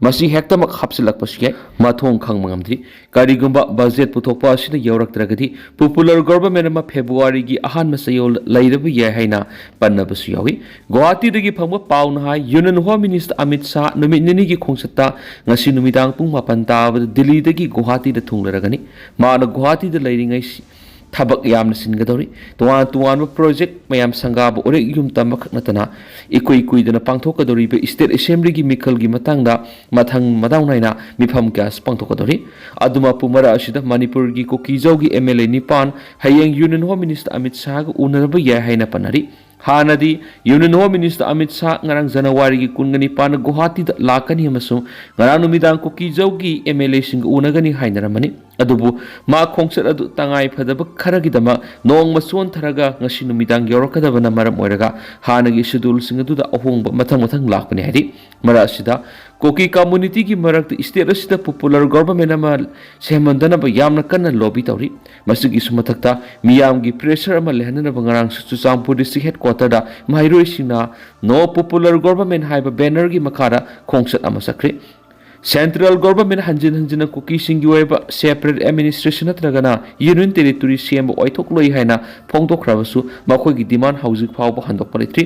ꯃꯁꯤ ꯍꯦꯛꯇꯃꯛ ꯍꯥꯞꯆꯤꯜꯂꯛꯄꯁꯨ ꯌꯥꯏ, ꯃꯊꯣꯡ ꯈꯪꯕ ꯉꯝꯗ꯭ꯔꯤ꯫ ꯀꯔꯤꯒꯨꯝꯕ ꯕꯖꯦꯠ ꯄꯨꯊꯣꯛꯄ ꯑꯁꯤꯗ ꯌꯧꯔꯛꯇ꯭ꯔꯒꯗꯤ, ꯄꯣꯄꯨꯂꯔ ꯒꯣꯚꯔꯟꯃꯦꯟꯠ ꯑꯃ ꯐꯦꯕ꯭ꯔꯨꯋꯥꯔꯤꯒꯤ ꯑꯍꯥꯟꯕ ꯆꯌꯣꯜ ꯂꯩꯔꯕ ꯌꯥꯏ ꯍꯥꯏꯅ ꯄꯟꯅꯕꯁꯨ ꯌꯥꯎꯏ꯫ ꯒꯨꯋꯥꯍꯥꯇꯤꯗꯒꯤ ꯐꯪꯕ ꯄꯥꯎꯅ ꯍꯥꯏ, union home minister Amit Shah ꯅꯨꯃꯤꯠ ꯅꯤꯅꯤꯒꯤ ꯈꯣꯡꯆꯠꯇ ꯉꯁꯤ ꯅꯨꯃꯤꯗꯥꯡ ꯄꯨꯡ ꯃꯥꯄꯟ ꯇꯥꯕꯗ ꯗꯤꯜꯂꯤꯗꯒꯤ ꯒꯨꯋꯥꯍꯥꯇꯤꯗ ꯊꯨꯡꯂꯔꯒꯅꯤ꯫ ꯃꯥꯅ ꯒꯨꯋꯥꯍꯥꯇꯤꯗ ꯂꯩꯔꯤꯉꯩ ꯊꯕꯛ ꯌꯥꯝꯅ ꯆꯤꯟꯒꯗꯧꯔꯤ꯫ ꯇꯣꯉꯥꯟ ꯇꯣꯉꯥꯟꯕ ꯄ꯭ꯔꯣꯖꯦꯛ ꯃꯌꯥꯝ ꯁꯪꯒꯥꯕ ꯎꯔꯦꯛ ꯌꯨꯝ ꯇꯝꯕꯈꯛ ꯅꯠꯇꯅ, ꯏꯀꯨꯏ ꯀꯨꯏꯗꯅ ꯄꯥꯡꯊꯣꯛꯀꯗꯧꯔꯤꯕ ꯁ꯭ꯇꯦꯠ ꯑꯦꯁꯦꯝꯕ꯭ꯂꯤꯒꯤ ꯃꯤꯈꯜꯒꯤ ꯃꯇꯥꯡꯗ ꯃꯊꯪ ꯃꯗꯥꯎ ꯅꯥꯏꯅ ꯃꯤꯐꯝ ꯀꯌꯥꯁꯨ ꯄꯥꯡꯊꯣꯛꯀꯗꯧꯔꯤ꯫ ꯑꯗꯨꯃꯛꯄꯨ, ꯃꯔꯛ ꯑꯁꯤꯗ ꯃꯅꯤꯄꯨꯔꯒꯤ ꯀꯨꯀꯤꯖꯧꯒꯤ ꯑꯦꯝ ꯑꯦꯜ ꯑꯦ ꯅꯤꯄꯥꯟ ꯍꯌꯦꯡ ꯌꯨꯅꯤꯌꯟ ꯍꯣꯝ ꯃꯤꯅꯤꯁꯇꯔ ꯑꯃꯤꯠ ꯁꯥꯍꯒ ꯎꯅꯔꯕ ꯌꯥꯏ ꯍꯥꯏꯅ ꯄꯟꯅꯔꯤ꯫ ꯍꯥꯟꯅꯗꯤ union home minister Amit Shah ꯉꯔꯥꯡ ꯖꯅꯋꯥꯔꯤꯒꯤ ꯀꯨꯟꯒ ꯅꯤꯄꯥꯟꯗ ꯒꯨꯋꯥꯍꯥꯇꯤꯗ ꯂꯥꯛꯀꯅꯤ ꯑꯃꯁꯨꯡ ꯉꯔꯥꯡ ꯅꯨꯃꯤꯗꯥꯡ ꯀꯨꯀꯤꯖꯧꯒꯤ ꯑꯦꯝ ꯑꯦꯜ ꯑꯦꯁꯤꯡꯒ ꯎꯅꯒꯅꯤ ꯍꯥꯏꯅꯔꯝꯕꯅꯤ꯫ ꯑꯗꯨꯕꯨ ꯃꯥ ꯈꯣꯡꯆꯠ ꯑꯗꯨ ꯇꯉꯥꯏ ꯐꯗꯕ ꯈꯔꯒꯤꯗꯃꯛ ꯅꯣꯡꯃ ꯆꯣꯟꯊꯔꯒ ꯉꯁꯤ ꯅꯨꯃꯤꯗꯥꯡ ꯌꯧꯔꯛꯀꯗꯕꯅ ꯃꯔꯝ ꯑꯣꯏꯔꯒ ꯍꯥꯟꯅꯒꯤ ꯁꯦꯗꯨꯜꯁꯤꯡ ꯑꯗꯨꯗ ꯑꯍꯣꯡꯕ ꯃꯊꯪ ꯃꯊꯪ ꯂꯥꯛꯄꯅꯤ ꯍꯥꯏꯔꯤ꯫ ꯃꯔꯛ ꯑꯁꯤꯗ ꯀꯨꯀꯤ ꯀꯝꯃꯨꯅꯤꯇꯤꯒꯤ ꯃꯔꯛꯇ ꯁ꯭ꯇꯦꯠ ꯑꯁꯤꯗ ꯄꯣꯄꯨꯂꯔ ꯒꯣꯚꯔꯟꯃꯦꯟꯠ ꯑꯃ ꯁꯦꯝꯍꯟꯗꯅꯕ ꯌꯥꯝꯅ ꯀꯟꯅ ꯂꯣꯕꯤ ꯇꯧꯔꯤ꯫ ꯃꯁꯤꯒꯤꯁꯨ ꯃꯊꯛꯇ ꯃꯤꯌꯥꯝꯒꯤ ꯄ꯭ꯔꯦꯁꯔ ꯑꯃ ꯂꯩꯍꯟꯅꯅꯕ ꯉꯔꯥꯡꯁꯨ ꯆꯨꯔꯆꯥꯟꯄꯨꯔ ꯗꯤꯁꯇ꯭ꯔꯤꯛ ꯍꯦꯗꯀ꯭ꯋꯥꯇꯔꯗ ꯃꯍꯩꯔꯣꯏꯁꯤꯡꯅ "No Popular Government" ꯍꯥꯏꯕ ꯕꯦꯅꯔꯒꯤ ꯃꯈꯥꯗ ꯈꯣꯡꯆꯠ ꯑꯃ ꯆꯠꯈ꯭ꯔꯦ꯫ ꯁꯦꯟꯇ꯭ꯔꯦꯜ ꯒꯣꯚꯔꯟꯃꯦꯟꯠ ꯍꯟꯖꯤꯟ ꯍꯟꯖꯤꯟꯅ ꯀꯨꯀꯤꯁꯤꯡꯒꯤ ꯑꯣꯏꯕ ꯁꯦꯄꯔꯦꯠ ꯑꯦꯗꯃꯤꯅꯤꯁꯇ꯭ꯔꯦꯁꯟ ꯅꯠꯇ꯭ꯔꯒꯅ ꯌꯨꯅꯤꯌꯟ ꯇꯦꯔꯤꯇꯣꯔꯤ ꯁꯦꯝꯕ ꯑꯣꯏꯊꯣꯛꯂꯣꯏ ꯍꯥꯏꯅ ꯐꯣꯡꯗꯣꯛꯈ꯭ꯔꯕꯁꯨ, ꯃꯈꯣꯏꯒꯤ ꯗꯤꯃꯥꯟ ꯍꯧꯖꯤꯛ ꯐꯥꯎꯕ ꯍꯟꯗꯣꯛꯄ ꯂꯩꯇ꯭ꯔꯤ꯫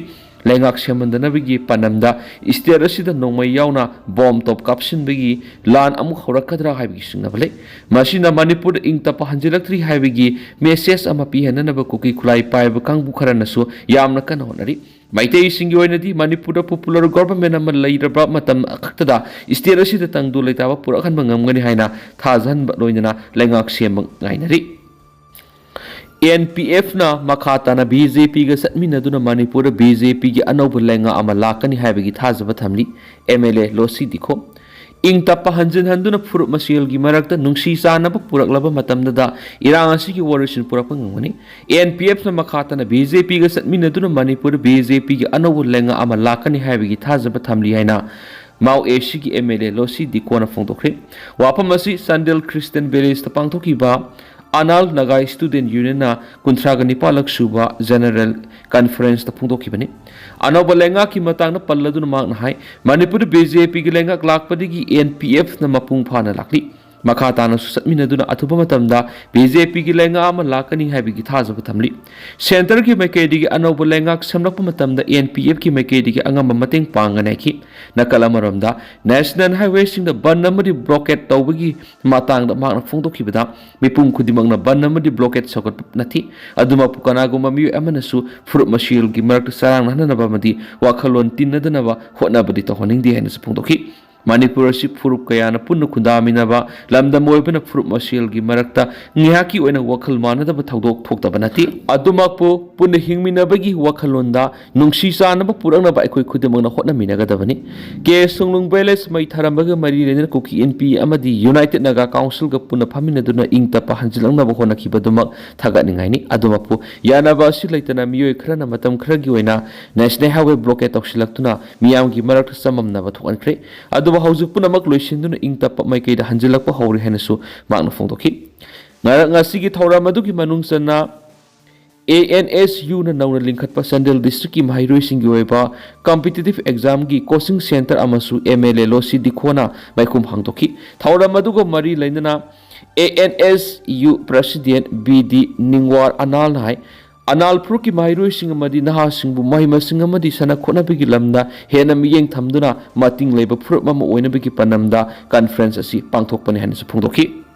ꯂꯩꯉꯥꯛ ꯁꯦꯝꯍꯟꯗꯅꯕꯒꯤ ꯄꯥꯟꯗꯝꯗ state ꯑꯁꯤꯗ ꯅꯣꯡꯃꯩ ꯌꯥꯎꯅ bomb ꯇꯣꯞ ꯀꯥꯞꯁꯤꯟꯕꯒꯤ ꯂꯥꯟ ꯑꯃꯨꯛ ꯍꯧꯔꯛꯀꯗ꯭ꯔꯥ ꯍꯥꯏꯕꯒꯤ ꯆꯤꯡꯅꯕ ꯂꯩ꯫ ꯃꯁꯤꯅ ꯃꯅꯤꯄꯨꯔꯗ ꯏꯪ ꯇꯞꯄ ꯍꯟꯖꯤꯜꯂꯛꯇ꯭ꯔꯤ ꯍꯥꯏꯕꯒꯤ message ꯑꯃ ꯄꯤꯍꯟꯅꯅꯕ ꯀꯨꯀꯤ ꯈꯨꯠꯂꯥꯏ ꯄꯥꯏꯕ ꯀꯥꯡꯕꯨ ꯈꯔꯅꯁꯨ ꯌꯥꯝꯅ ꯀꯟꯅ ꯍꯣꯠꯅꯔꯤ꯫ ꯃꯩꯇꯩꯁꯤꯡꯒꯤ ꯑꯣꯏꯅꯗꯤ ꯃꯅꯤꯄꯨꯔꯗ popular government ꯑꯃ ꯂꯩꯔꯕ ꯃꯇꯝ ꯈꯛꯇꯗ state ꯑꯁꯤꯗ ꯇꯪꯗꯨ ꯂꯩꯇꯥꯕ ꯄꯨꯔꯛꯍꯟꯕ ꯉꯝꯒꯅꯤ ꯍꯥꯏꯅ ꯊꯥꯖꯍꯟꯕ ꯂꯣꯏꯅꯅ ꯂꯩꯉꯥꯛ ꯁꯦꯝꯕ ꯉꯥꯏꯅꯔꯤ꯫ N P F ꯅ ꯃꯈꯥ ꯇꯥꯅ B J P ꯒ ꯆꯠꯃꯤꯟꯅꯗꯨꯅ ꯃꯅꯤꯄꯨꯔꯗ B J P ꯒꯤ ꯑꯅꯧꯕ ꯂꯩꯉꯥꯛ ꯑꯃ ꯂꯥꯛꯀꯅꯤ ꯍꯥꯏꯕꯒꯤ ꯊꯥꯖꯕ ꯊꯝꯂꯤ꯫ M L A ꯂꯣꯁꯤ ꯗꯤꯈꯣ꯫ ꯏꯪ ꯇꯞꯄ ꯍꯟꯖꯤꯟ ꯍꯟꯗꯨꯅ ꯐꯨꯔꯨꯞ ꯃꯁꯦꯜꯒꯤ ꯃꯔꯛꯇ ꯅꯨꯡꯁꯤ ꯆꯥꯟꯅꯕ ꯄꯨꯔꯛꯂꯕ ꯃꯇꯝꯗꯨꯗ ꯏꯔꯥꯡ ꯑꯁꯤꯒꯤ ꯋꯥꯔꯣꯏꯁꯤꯟ ꯄꯨꯔꯛꯄ ꯉꯝꯒꯅꯤ꯫ N P F ꯅ ꯃꯈꯥ ꯇꯥꯅ B J P ꯒ ꯆꯠꯃꯤꯟꯅꯗꯨꯅ ꯃꯅꯤꯄꯨꯔꯗ B J P ꯒꯤ ꯑꯅꯧꯕ ꯂꯩꯉꯥꯛ ꯑꯃ ꯂꯥꯛꯀꯅꯤ ꯍꯥꯏꯕꯒꯤ ꯊꯥꯖꯕ ꯊꯝꯂꯤ ꯍꯥꯏꯅ ꯃꯥꯎ A C ꯒꯤ M L A ꯂꯣꯁꯤ ꯗꯤꯀꯣꯅ ꯐꯣꯡꯗꯣꯛꯈ꯭ꯔꯦ꯫ ꯋꯥꯐꯝ ꯑꯁꯤ ꯆꯥꯟꯗꯦꯜ Christian Village ꯇ ꯄꯥꯡꯊꯣꯛꯈꯤꯕ ꯑꯅꯥꯜ ꯅꯥꯒꯥ Student Union ꯅ ꯀꯨꯟꯊ꯭ꯔꯥꯒ ꯅꯤꯄꯥꯜꯂꯛ ꯁꯨꯕ General Conference ꯇ ꯐꯣꯡꯗꯣꯛꯈꯤꯕꯅꯤ꯫ ꯑꯅꯧꯕ ꯂꯩꯉꯥꯛꯀꯤ ꯃꯇꯥꯡꯗ ꯄꯜꯂꯗꯨꯅ ꯃꯍꯥꯛꯅ ꯍꯥꯏ, ꯃꯅꯤꯄꯨꯔꯗ B J P ꯒꯤ ꯂꯩꯉꯥꯛ ꯂꯥꯛꯄꯗꯒꯤ N P F ꯅ ꯃꯄꯨꯡ ꯐꯥꯅ ꯂꯥꯛꯂꯤ꯫ ꯃꯈꯥ ꯇꯥꯅꯁꯨ ꯆꯠꯃꯤꯟꯅꯗꯨꯅ ꯑꯊꯨꯕ ꯃꯇꯝꯗ B J P ꯒꯤ ꯂꯩꯉꯥꯛ ꯑꯃ ꯂꯥꯛꯀꯅꯤ ꯍꯥꯏꯕꯒꯤ ꯊꯥꯖꯕ ꯊꯝꯂꯤ꯫ Centre ꯒꯤ ꯃꯥꯏꯀꯩꯗꯒꯤ ꯑꯅꯧꯕ ꯂꯩꯉꯥꯛ ꯁꯦꯝꯂꯛꯄ ꯃꯇꯝꯗ N P F ꯀꯤ ꯃꯥꯏꯀꯩꯗꯒꯤ ꯑꯉꯝꯕ ꯃꯇꯦꯡ ꯄꯥꯡꯒꯅꯤ ꯍꯥꯏꯈꯤ꯫ ꯅꯥꯀꯜ ꯑꯃꯔꯣꯝꯗ, National Highway ꯁꯤꯡꯗ ꯕꯟ ꯑꯃꯗꯤ blockade ꯇꯧꯕꯒꯤ ꯃꯇꯥꯡꯗ ꯃꯍꯥꯛꯅ ꯐꯣꯡꯗꯣꯛꯈꯤꯕꯗ, ꯃꯤꯄꯨꯝ ꯈꯨꯗꯤꯡꯃꯛꯅ ꯕꯟ ꯑꯃꯗꯤ blockade ꯁꯧꯒꯠꯄ ꯅꯠꯇꯦ꯫ ꯑꯗꯨꯃꯛꯄꯨ ꯀꯅꯥꯒꯨꯝꯕ ꯃꯤꯑꯣꯏ ꯑꯑꯃꯅꯁꯨ ꯐꯨꯔꯨꯞ ꯃꯁꯦꯜꯒꯤ ꯃꯔꯛꯇ ꯆꯔꯥꯡꯅꯍꯟꯅꯕ ꯑꯃꯗꯤ ꯋꯥꯈꯜꯂꯣꯟ ꯇꯤꯟꯅꯗꯅꯕ ꯍꯣꯠꯅꯕꯗꯤ ꯇꯧꯍꯟꯅꯤꯡꯗꯦ ꯍꯥꯏꯅꯁꯨ ꯐꯣꯡꯗꯣꯛꯈꯤ꯫ ꯃꯅꯤꯄꯨꯔ ꯑꯁꯤ ꯐꯨꯔꯨꯞ ꯀꯌꯥꯅ ꯄꯨꯟꯅ ꯈꯨꯟꯗꯥꯃꯤꯟꯅꯕ ꯂꯝꯗꯝ ꯑꯣꯏꯕꯅ ꯐꯨꯔꯨꯞ ꯃꯁꯦꯜꯒꯤ ꯃꯔꯛꯇ ꯉꯥꯏꯍꯥꯛꯀꯤ ꯑꯣꯏꯅ ꯋꯥꯈꯜ ꯃꯥꯟꯅꯗꯕ ꯊꯧꯗꯣꯛ ꯊꯣꯛꯇꯕ ꯅꯠꯇꯦ꯫ ꯑꯗꯨꯃꯛꯄꯨ ꯄꯨꯟꯅ ꯍꯤꯡꯃꯤꯟꯅꯕꯒꯤ ꯋꯥꯈꯜꯂꯣꯟꯗ ꯅꯨꯡꯁꯤ ꯆꯥꯟꯅꯕ ꯄꯨꯔꯛꯅꯕ ꯑꯩꯈꯣꯏ ꯈꯨꯗꯤꯡꯃꯛꯅ ꯍꯣꯠꯅꯃꯤꯟꯅꯒꯗꯕꯅꯤ꯫ ꯀꯦ ꯁꯣꯡꯅꯨꯡ Village ꯃꯩ ꯊꯥꯔꯝꯕꯒ ꯃꯔꯤ ꯂꯩꯅꯅ ꯀꯨꯀꯤ ꯏꯟꯄꯤ ꯑꯃꯗꯤ United Naga Council ꯒ ꯄꯨꯟꯅ ꯐꯝꯃꯤꯟꯅꯗꯨꯅ ꯏꯪ ꯇꯞꯄ ꯍꯟꯖꯤꯜꯂꯛꯅꯕ ꯍꯣꯠꯅꯈꯤꯕ ꯑꯗꯨꯃꯛ ꯊꯥꯒꯠꯅꯤꯡꯉꯥꯏꯅꯤ꯫ ꯑꯗꯨꯃꯛꯄꯨ ꯌꯥꯅꯕ ꯑꯁꯤ ꯂꯩꯇꯅ ꯃꯤꯑꯣꯏ ꯈꯔꯅ ꯃꯇꯝ ꯈꯔꯒꯤ ꯑꯣꯏꯅ National Highway blockade ꯇꯧꯁꯤꯜꯂꯛꯇꯨꯅ ꯃꯤꯌꯥꯝꯒꯤ ꯃꯔꯛꯇ ꯆꯃꯝꯅꯕ ꯊꯣꯛꯍꯟꯈ꯭ꯔꯦ꯫ ꯑꯗꯨꯕꯨ ꯍꯧꯖꯤꯛ ꯄꯨꯝꯅꯃꯛ ꯂꯣꯏꯁꯤꯟꯗꯨꯅ ꯏꯪ ꯇꯞꯄ ꯃꯥꯏꯀꯩꯗ ꯍꯟꯖꯤꯜꯂꯛꯄ ꯍꯧꯔꯦ ꯍꯥꯏꯅꯁꯨ ꯃꯍꯥꯛꯅ ꯐꯣꯡꯗꯣꯛꯈꯤ꯫ ꯉꯔꯥꯡ ꯉꯁꯤꯒꯤ ꯊꯧꯔꯝ ꯑꯗꯨꯒꯤ ꯃꯅꯨꯡ ꯆꯟꯅ A N S U ꯅ ꯅꯧꯅ ꯂꯤꯡꯈꯠꯄ ꯆꯥꯟꯗꯦꯜ district ꯀꯤ ꯃꯍꯩꯔꯣꯏꯁꯤꯡꯒꯤ ꯑꯣꯏꯕ competitive exam ꯒꯤ coaching centre ꯑꯃꯁꯨ M L A ꯂꯣꯁꯤ ꯗꯤꯈꯣꯅ ꯃꯥꯏꯈꯨꯝ ꯍꯥꯡꯗꯣꯛꯈꯤ꯫ ꯊꯧꯔꯝ ꯑꯗꯨꯒ ꯃꯔꯤ ꯂꯩꯅꯅ A N S U President B D ꯅꯤꯡꯋꯥꯔ ꯑꯅꯥꯜꯅ ꯍꯥꯏ, ꯑꯅꯥꯜ ꯐꯨꯔꯨꯞꯀꯤ ꯃꯍꯩꯔꯣꯏꯁꯤꯡ ꯑꯃꯗꯤ ꯅꯍꯥꯁꯤꯡꯕꯨ ꯃꯍꯩ ꯃꯁꯤꯡ ꯑꯃꯗꯤ ꯁꯥꯟꯅ ꯈꯣꯠꯅꯕꯒꯤ ꯂꯝꯗ ꯍꯦꯟꯅ ꯃꯤꯠꯌꯦꯡ ꯊꯝꯗꯨꯅ ꯃꯇꯤꯡ ꯂꯩꯕ ꯐꯨꯔꯨꯞ ꯑꯃ ꯑꯣꯏꯅꯕꯒꯤ ꯄꯥꯟꯗꯝꯗ ꯀꯟꯐꯔꯦꯟꯁ ꯑꯁꯤ ꯄꯥꯡꯊꯣꯛꯄꯅꯤ ꯍꯥꯏꯅꯁꯨ ꯐꯣꯡꯗꯣꯛꯈꯤ꯫